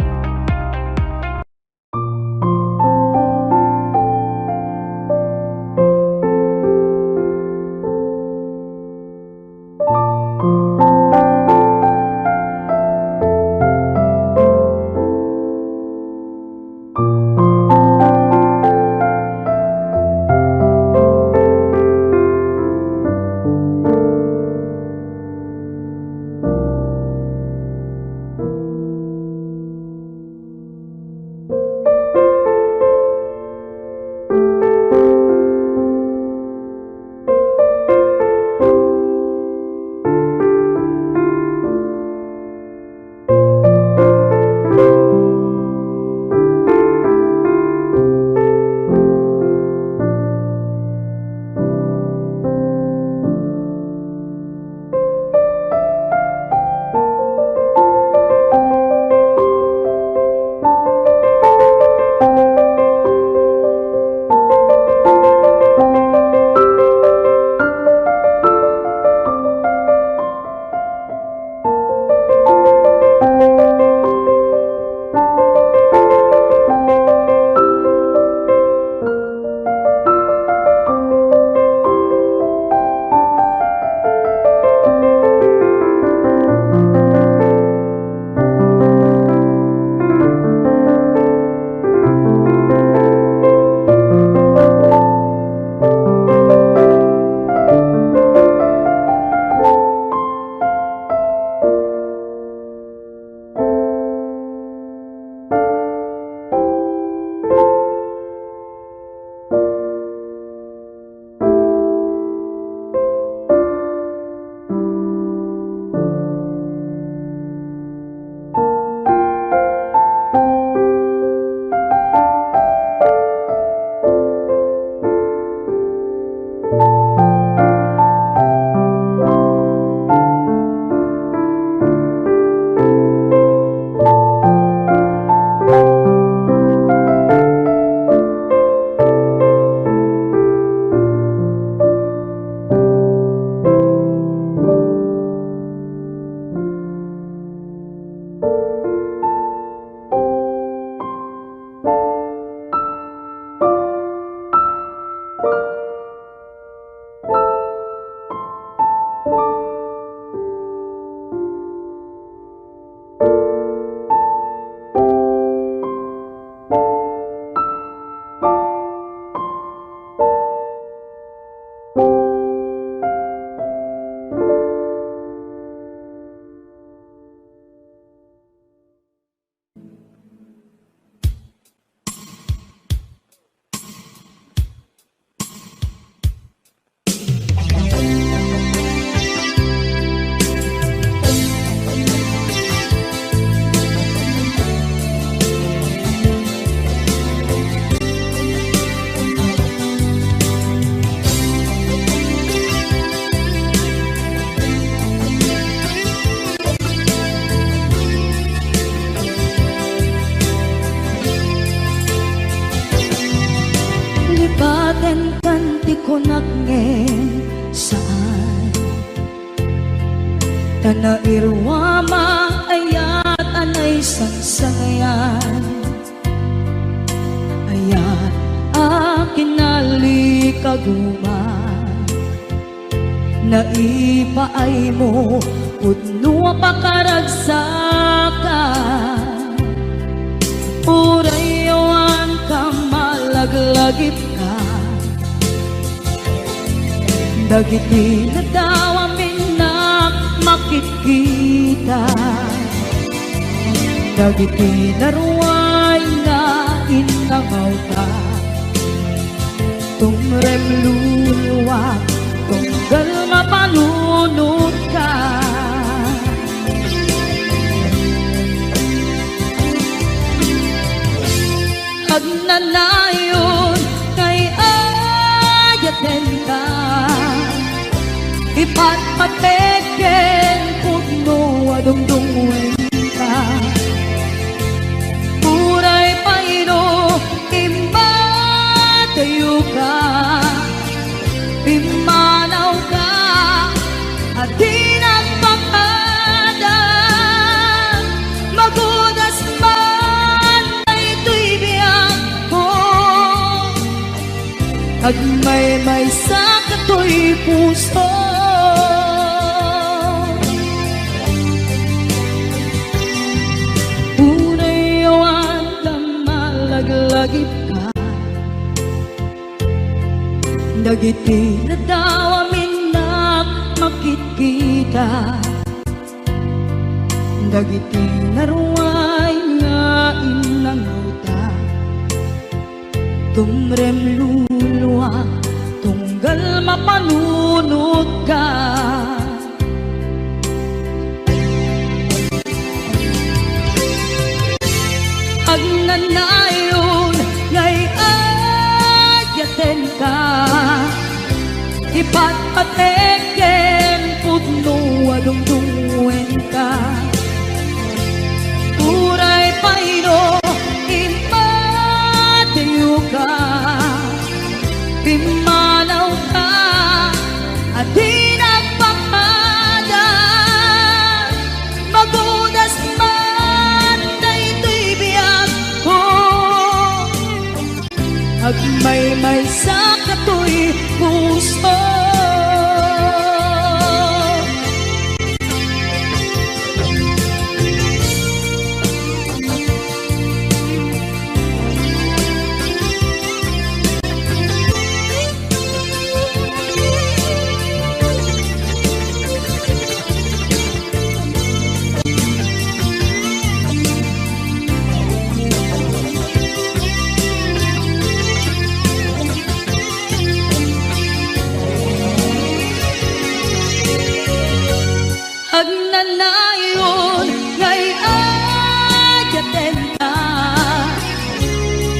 Kunak ngen saan. Ta nairuam a ayat a naisangsangayan. Ayat a kinalikaguma. Naipaaymo pudno a pakaragsakan. Uray awan ka malaglagipka. Dagiti nadawam innak makitkita. Dagiti naruay nga innangawta. Tumrem luluak, tunggal mapanunotka. Agnanayon nga iyayatenka, ipatpatek ken pudno a dungdungngoenka. Uray pay no immadayoka, pimmanawka a di nagpakada. Magudas man daytoy biagko, agmaymaysa katoy puso. Uray awan ka malaglagipka. Dagiti nadawam innak makitkita. Dagiti naruay nga innangawta. Tumrem luluak, tunggal mapanunotka. Agnanayon nga iyayatenka, ipatpatek ken pudno a dungdungngoenka. Uray pay no immadayoka, pimmanawka a di nagpakada. Magudas man daytoy biagko, agmaymaysa katoy puso. Agnanayon nga iyayatenka,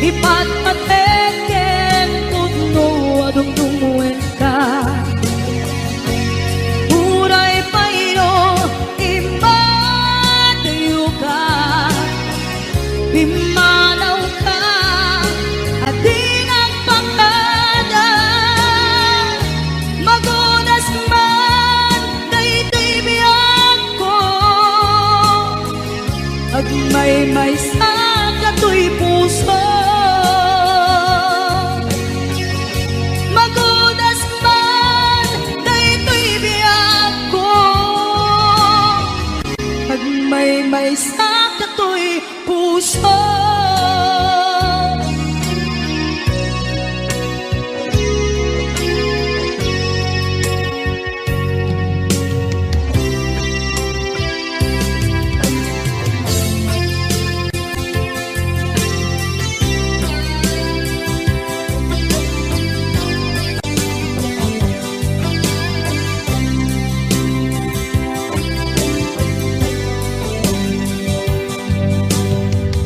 ipatpatek ken pudno a dungdungngoenka. Uray pay no immadayoka, pimmanawka a di nagpakada. Magudas man daytoy biagko, agmaymaysa katoy puso. Magudas man daytoy biagko, agmaymaysa katoy puso.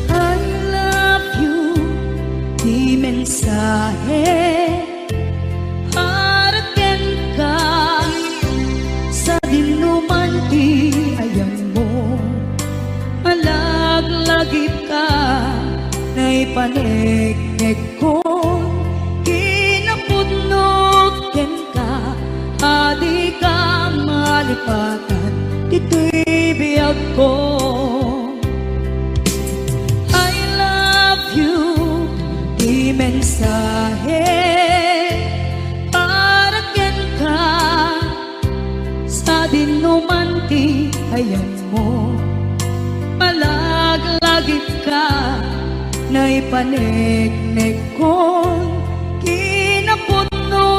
I love you, ti mensahe, para kenka, sadinoman ti ayammo, malaglagipka, naipaneknekko, kinapudnok I love you, ti mensahe para kenka, sadinoman ti ayanmo. Malaglagipka, naipaneknekkon kinapudno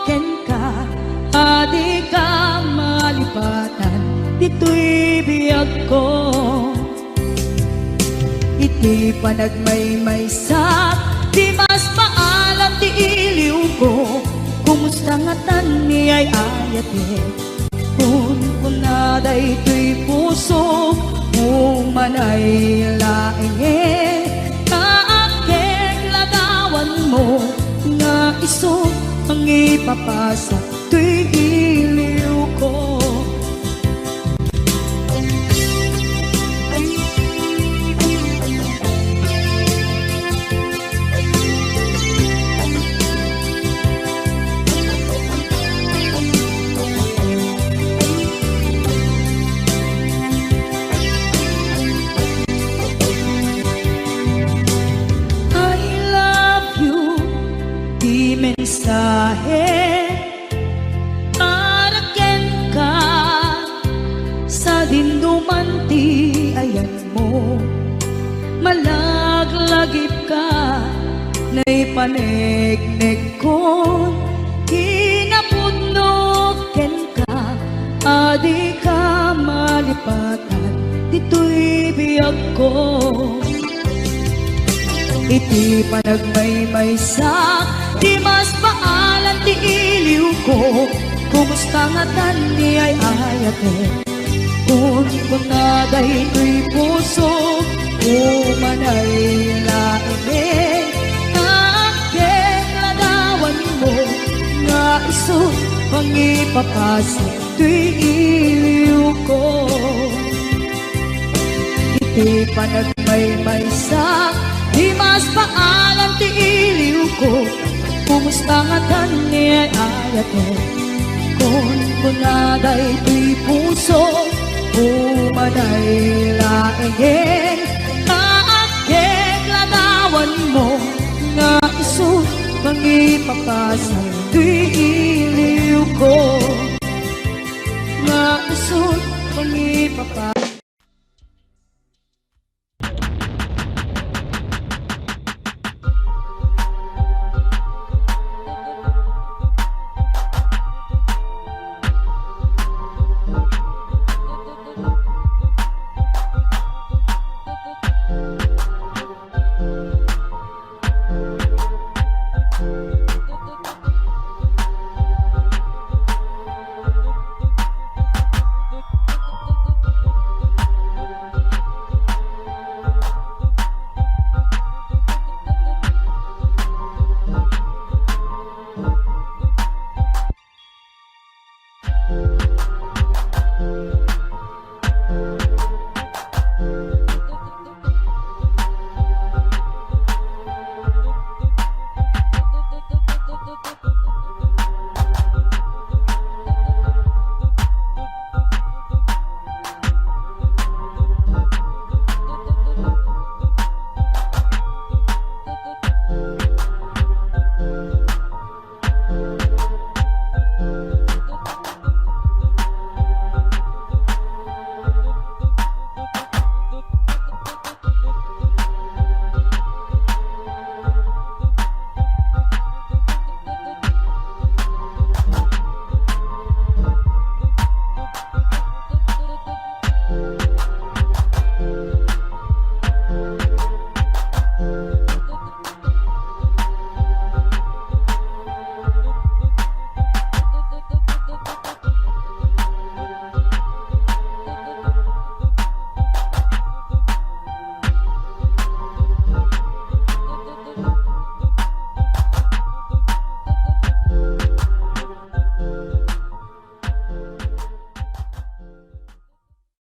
kenka, a dika malipatan ditoy biagko. Iti panagmaymaysak, di mas maalam ti iliwko. Kumusta ngatan ni ay-ayatek? Kunkuna daytoy puso, umanay laengen, naakkek ladawanmo, nga isu mangipapasa toy iliwko. I love you, ti mensahe para kenka, sadinoman ti ayanmo. Malaglagipka, naipaneknekkon kinapudno kenka, a dika malipatan ditoy biagko. Iti panagmaymaysak, di mas maalam ti iliwko. Kumusta ngatan ni ay-ayatek? Kunkuna daytoy puso, umanay laengen, naakkek ladawanmo, nga isu mangipapasa toy iliwko. Iti panagmaymaysak, di mas maalam ti iliwko. Kumusta ngatan ni ay-ayatek? Kunkuna daytoy puso, umanay laengen, naakkek ladawanmo, nga isu mangipapasa toy iliwko. Nga isu mangipapasa